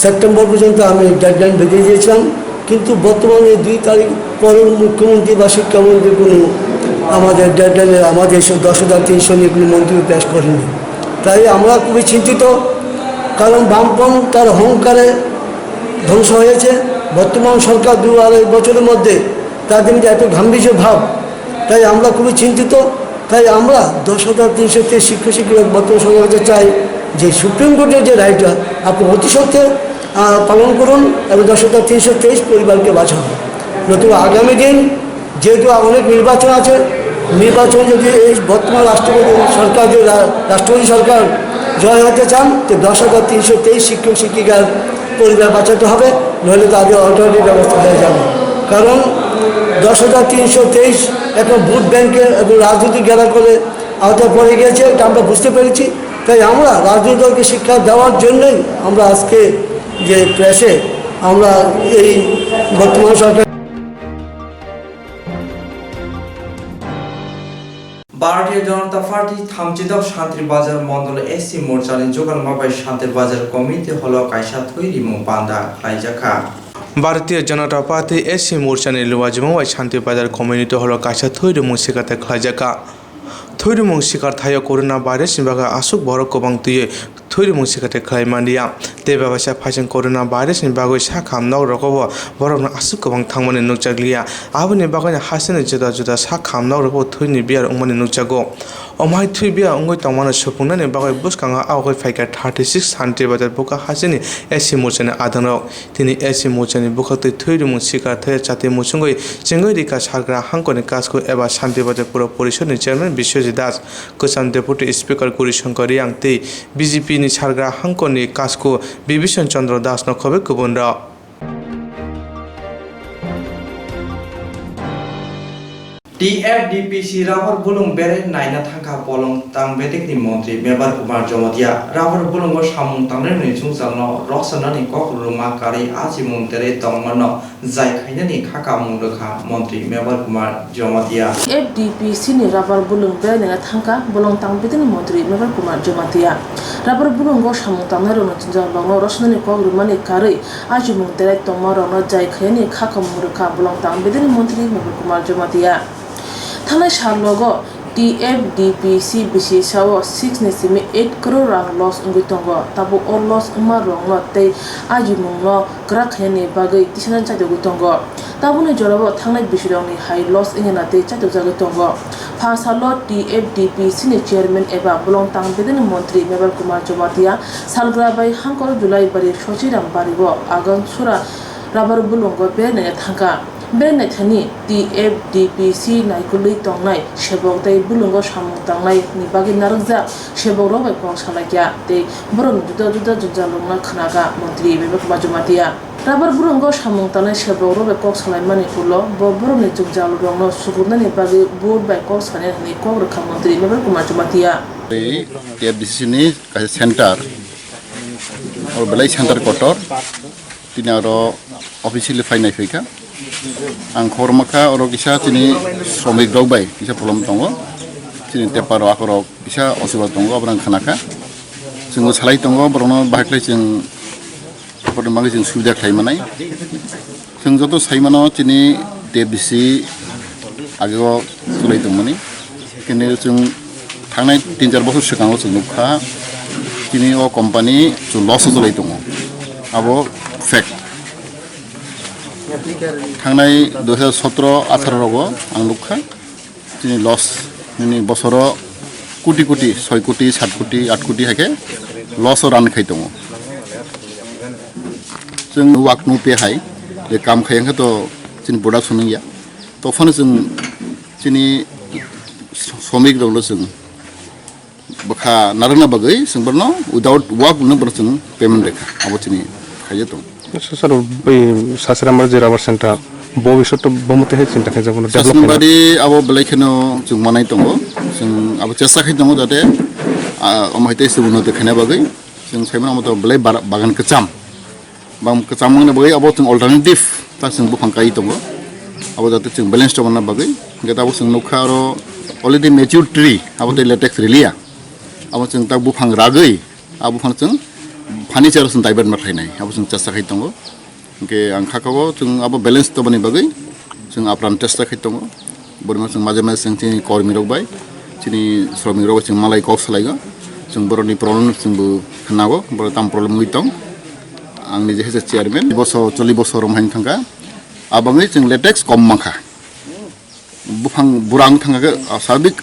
সেপ্টেম্বর পর্যন্ত আমি ডেডলাইন বেঁধে দিয়েছিলাম, কিন্তু বর্তমানে দুই তারিখ পরের মুখ্যমন্ত্রী বা শিক্ষামন্ত্রী কোনো আমাদের ডেডলাইনে আমাদের সেই দশ হাজার তিনশো নিয়ে কোনো মন্তব্য পেশ করেনি। তাই আমরা খুবই চিন্তিত, কারণ বামপন্থার অহংকারে ধ্বংস হয়েছে। বর্তমান সরকার দু আড়াই বছরের মধ্যে তাদের মধ্যে এত গাম্ভীর্য ভাব, তাই আমরা খুবই চিন্তিত। তাই আমরা দশ হাজার তিনশো তেইশ শিক্ষক শিক্ষিকা বর্তমান সরকারের কাছে চাই যে সুপ্রিম কোর্টের যে রায়টা আপনি অতি সত্ত্বে, আহ, পালন করুন এবং দশ হাজার তিনশো তেইশ পরিবারকে বাঁচান। নতুবা আগামী দিন যেহেতু অনেক নির্বাচন আছে, নির্বাচন যদি এই বর্তমান রাষ্ট্রপতি সরকার, যে রা-, রাষ্ট্রপতি সরকার জয় হতে চান, তো দশ হাজার তিনশো তেইশ শিক্ষক শিক্ষিকার পরিবার বাঁচাতে হবে, নইলে তাদের অল্টারনেটিভ ব্যবস্থা হয়ে যাবে। কারণ দশ হাজার তিনশো তেইশ এখন ভোট ব্যাংকের এবং রাজনৈতিক গেরাকলে আওতায় পড়ে গিয়েছে, এটা আমরা বুঝতে পেরেছি। তাই আমরা রাজনৈতিক দলকে শিক্ষা দেওয়ার জন্যই আমরা আজকে যে প্রেসে আমরা এই বর্তমান সরকার Bharatiya Janata Party thamchidok Shanti Bazar Mondol S C Morchani jugalma bai Shanti Bazar Community Hall o kaisa thwi rimung panda khlaijakha. Bharatiya Janata Party S C Morchani luajima bai Shanti Bazar Community Hall o kaisa thwi rimung sikata khlaijakha. Thwi rimung sikar thaio corona virus ni bagwi aswk borok kwbang twiwi thwi rimung sikate khlai manliya. Tei bebaksa phaising corona virus ni bagwi sak ham nok rogo bo borokno aswk kwbang thangmani nukjakliya. Aboni bagwino hasteni juda juda sak ham nok rogo thwini biyar wngmani nukjago. Omo hai thwi biyar wngwi tongmani supungnani bagwi bwskango awgwi phaikha thirty six Shanti Bazar bukha hasteni S C Morchani adongrok. Tini S C Morchani bwkhaktwi thwi rimung sikar thai chati muchungwi chengwi rikha salgra hangkoni kasku eba Shanti Bazar Pura Porishod ni Chairman Biswajit Das, kwcham Deputy Speaker Guri Shankar Reang tei B J P ni salgra hangkoni kasku Bibishan Chandra Das no khobe kubun rok. T F D P C rubber bulung bere naina thangkha bolong tang bedekni montri Mebar Kumar Jomatia. Rubber bulungo samung tangnai rwni chwngcharno roksanani kok rwma karwi achimung terwi tongmano jai khainani kha kamung rwkha montri Mebar Kumar Jomatia. F D P C ni rubber bulung bere naina thangkha bolong tang bedekni montri Mebar Kumar Jomatia. Rubber bulungo samung tangnai rwni chwngcharno roksanani kok rwmani karwi achimung terai tongma rokno jai khayani kha kamung rwkha bolong tang bedekni montri Mebar Kumar Jomatia. Thanai sal logo T F D P C bisi sao six ni simi eight crore rang loss wngwi tongo. Tabuk o loss wngma rokno tei ajimungno kwrak khainani bagwi tisana chaitogwi tongo. Tabukni jorao thangnai bisirokni hai loss wngya na tei chaitokjagwi tongo. Pha salo T F D P C ni chairman eba bolong tang bedekni montri Mebar Kumar Jomatia salgra bai hangkor Julaibari Sochiram bario Agansura rubber bulungo bere naina thangkha. Bere naithani T F D P C naikolwi tongnai sebok tei bulungo samung tangnai ni bagwi narwkjak sebok rok bai kok salaikha tei borokni juda juda jwngjal rokno khwnakha montri Mebar Kumar Jomatia. Rubber bulungo samung tangnai sebrok rok bai kok salaimani ulo bo borokni jwngjal rokno sukurnaini bagwi board bai kok sanai hwnwi kok rwkha montri Mebar Kumar Jomatia. Tei T F D C ni kaisa center, o belai center kotor, tini aro Officially phai nai phaikha. Ang khobor mankha oro kisa chini sromik rok bai kisa problem tongo. Chini tepar rok akorok kisa osubida tongo, abo ang khanakha. Chwngbo salai tongo, borokno bahai khlai chwng, borokni bagwi chwng subida khlai manai. Chwng joto sai mano chini T F D C ageo chwlai tongmani. Kini chwng thangnai tin char bosor swkango chwng nukha, chini o company chwng loss o chwlai tongo. Abo fact. Thangnai dui hajar sotro atharo rogo ang nukha, chini loss, nini bosoro koti koti, soi koti, sat koti, at koti hai khe loss o run khai tongo. Chwng wak nu pe hai, je kam khai wngkha to chini production wngya. To phano chwng chini sromik rokno chwng bwkha narwkna bagwi chwng borno without work no borno chwng payment rwkha, abo chini khaijak tongo. Sir, sir, bai Sasramar je rubber center, bo bishoto bo mate hai chinta khaijak bono develop khaina. Sasnambari abo belai kheno chwng manai tongo, chwng abo chesta khai tongo jate, ah, omo hai tei chwng unnoti khaina bagwi chwng saimano omo to belai bara-, bagan kwcham. Bang kwcham wngna bagwi abo chwng alternative ta chwng buphang kai tongo. Abo jate chwng balance tongna bagwi. Hwnkhe tabuk chwng nukha oro already mature tree, abo tei latex riliya. Abo chwng ta buphang ragwi, abo buphang chwng furniture chwng divert ma khlainai. Abo chwng chesta khai tongo. Hwnkhe ang kha kabo chwng abo balance tobani bagwi chwng apran chesta khai tongo. Borokno chwng maje maje chwng chini kormi rok bai, chini sromik rok bai chwng malai kok salai o. Chwng borokni problem chwng bo khna o, borok tam problem wngwi tong. Ang nije hese chairman, bosor, cholli bosor rom haino thangkha. Abangwi chwng latex kom mankha. Buphang burang thangkha khe, ah, sabik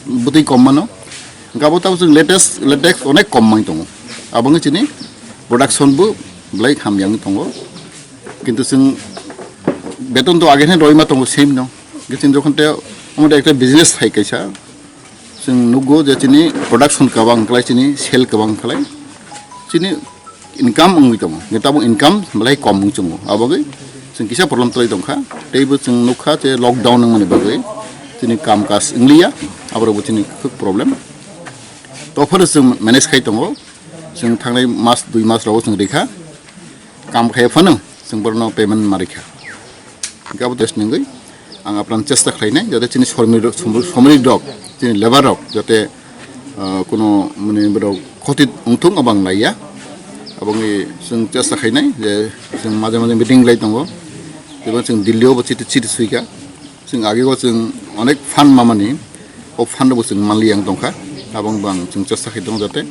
bwtwi kom mano. Hwnkhe abo tamo chwng latex, latex onek kom mang tongo. Abangwi chini production bo belai hamya wngwi tongo. Kintu chwng beton to age hai roi ma tongo same no. Hwnkhe chwng jokhon te omo ekta business hai kaisa. Chwng nukgo je chini production kwbang khlai, chini sale kwbang khlai, chini income wngwi tongo, hwnkhe tabuk income belai kom wng chwngo. Abagwi chwng kisa problem twlai tongkha, teibo chwng nukha je lockdown wngmani bagwi chini kam kaj wngliya, aborokbo chini khuk problem. To phano chwng manage khai tongo, chwng thangnai mas dui mas rogo chwng rikha. Kam khai phano chwng borokno payment ma rikha. Hwnkhe abo test nungwi ang apran chesta khlainai, jate chini somri rok, somri, somri rok, chini labour rok, jate, ah, kuno mane borok khoti wngthung abo ang laiya. Aboni chwng chesta khlainai je chwng maje maje meeting lai tongo. Ebo chwng Delhi o bo chiti, chiti swikha. Chwng age o chwng onek fund mamani, o fund bo chwng manli yang tongkha. Abong bang chwng chesta khai tongo jate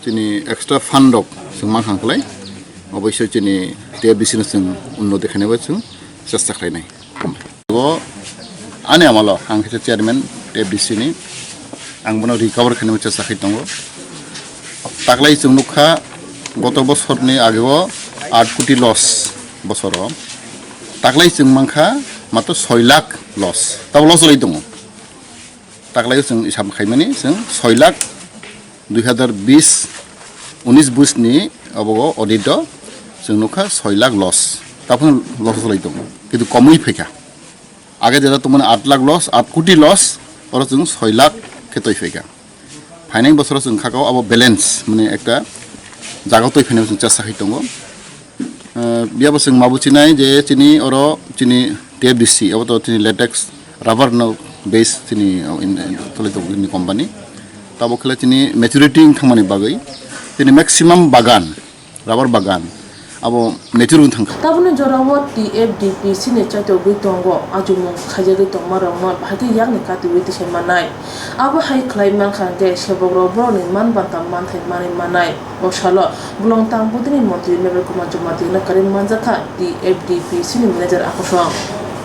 chini extra fund rok chwng mankha khlai, oboisoi chini T F D C no chwng unnoti khainai bai chwng chesta khlainai. O ani amalo ang khe chairman T F D C ni, ang bono recover khainai bai chesta khai tongo. Taklai chwng nukha goto bosorni ageo aat koti loss bosoro, taklai chwng mankha matro soi lakh loss, tabo loss lai tongo. Taklai chwng hisab khaimani chwng soi lakh dui hazar bis unis bis ni obo audit o chwng nukha soi lakh loss. Taphano loss lai tongo, kintu komwi phaikha. Age jera tongmani aat lakh loss, aat koti loss, oro chwng soi lakh khe toi phaikha. Phainai bosoro chwng khakao abo balance, mane ekta jaga toi phainai chwng chesta khai tongo. Ah, biyabo chwng ma buchinai je chini oro chini T F D C, abo to chini latex rubber no base chini, oh, in, in, tole to ini company. Tabo khle chini maturity wng thangmani bagwi chini maximum bagan, rubber bagan, abo mature wng thangkha. Tabukni jorao T F D P C ni chaitogwi tongo, ajumung khaijagwi tongmarokno bahai khe yakni katiwi tisai mannai. Abo hai khlai mankha hwnkhe sebokrok borokni man banta manthai manwi mannai. O salo Bolong Tang Budini Montri Mevar Kumar Jamatia no karwi manjakha T F D P C ni manager Akosong.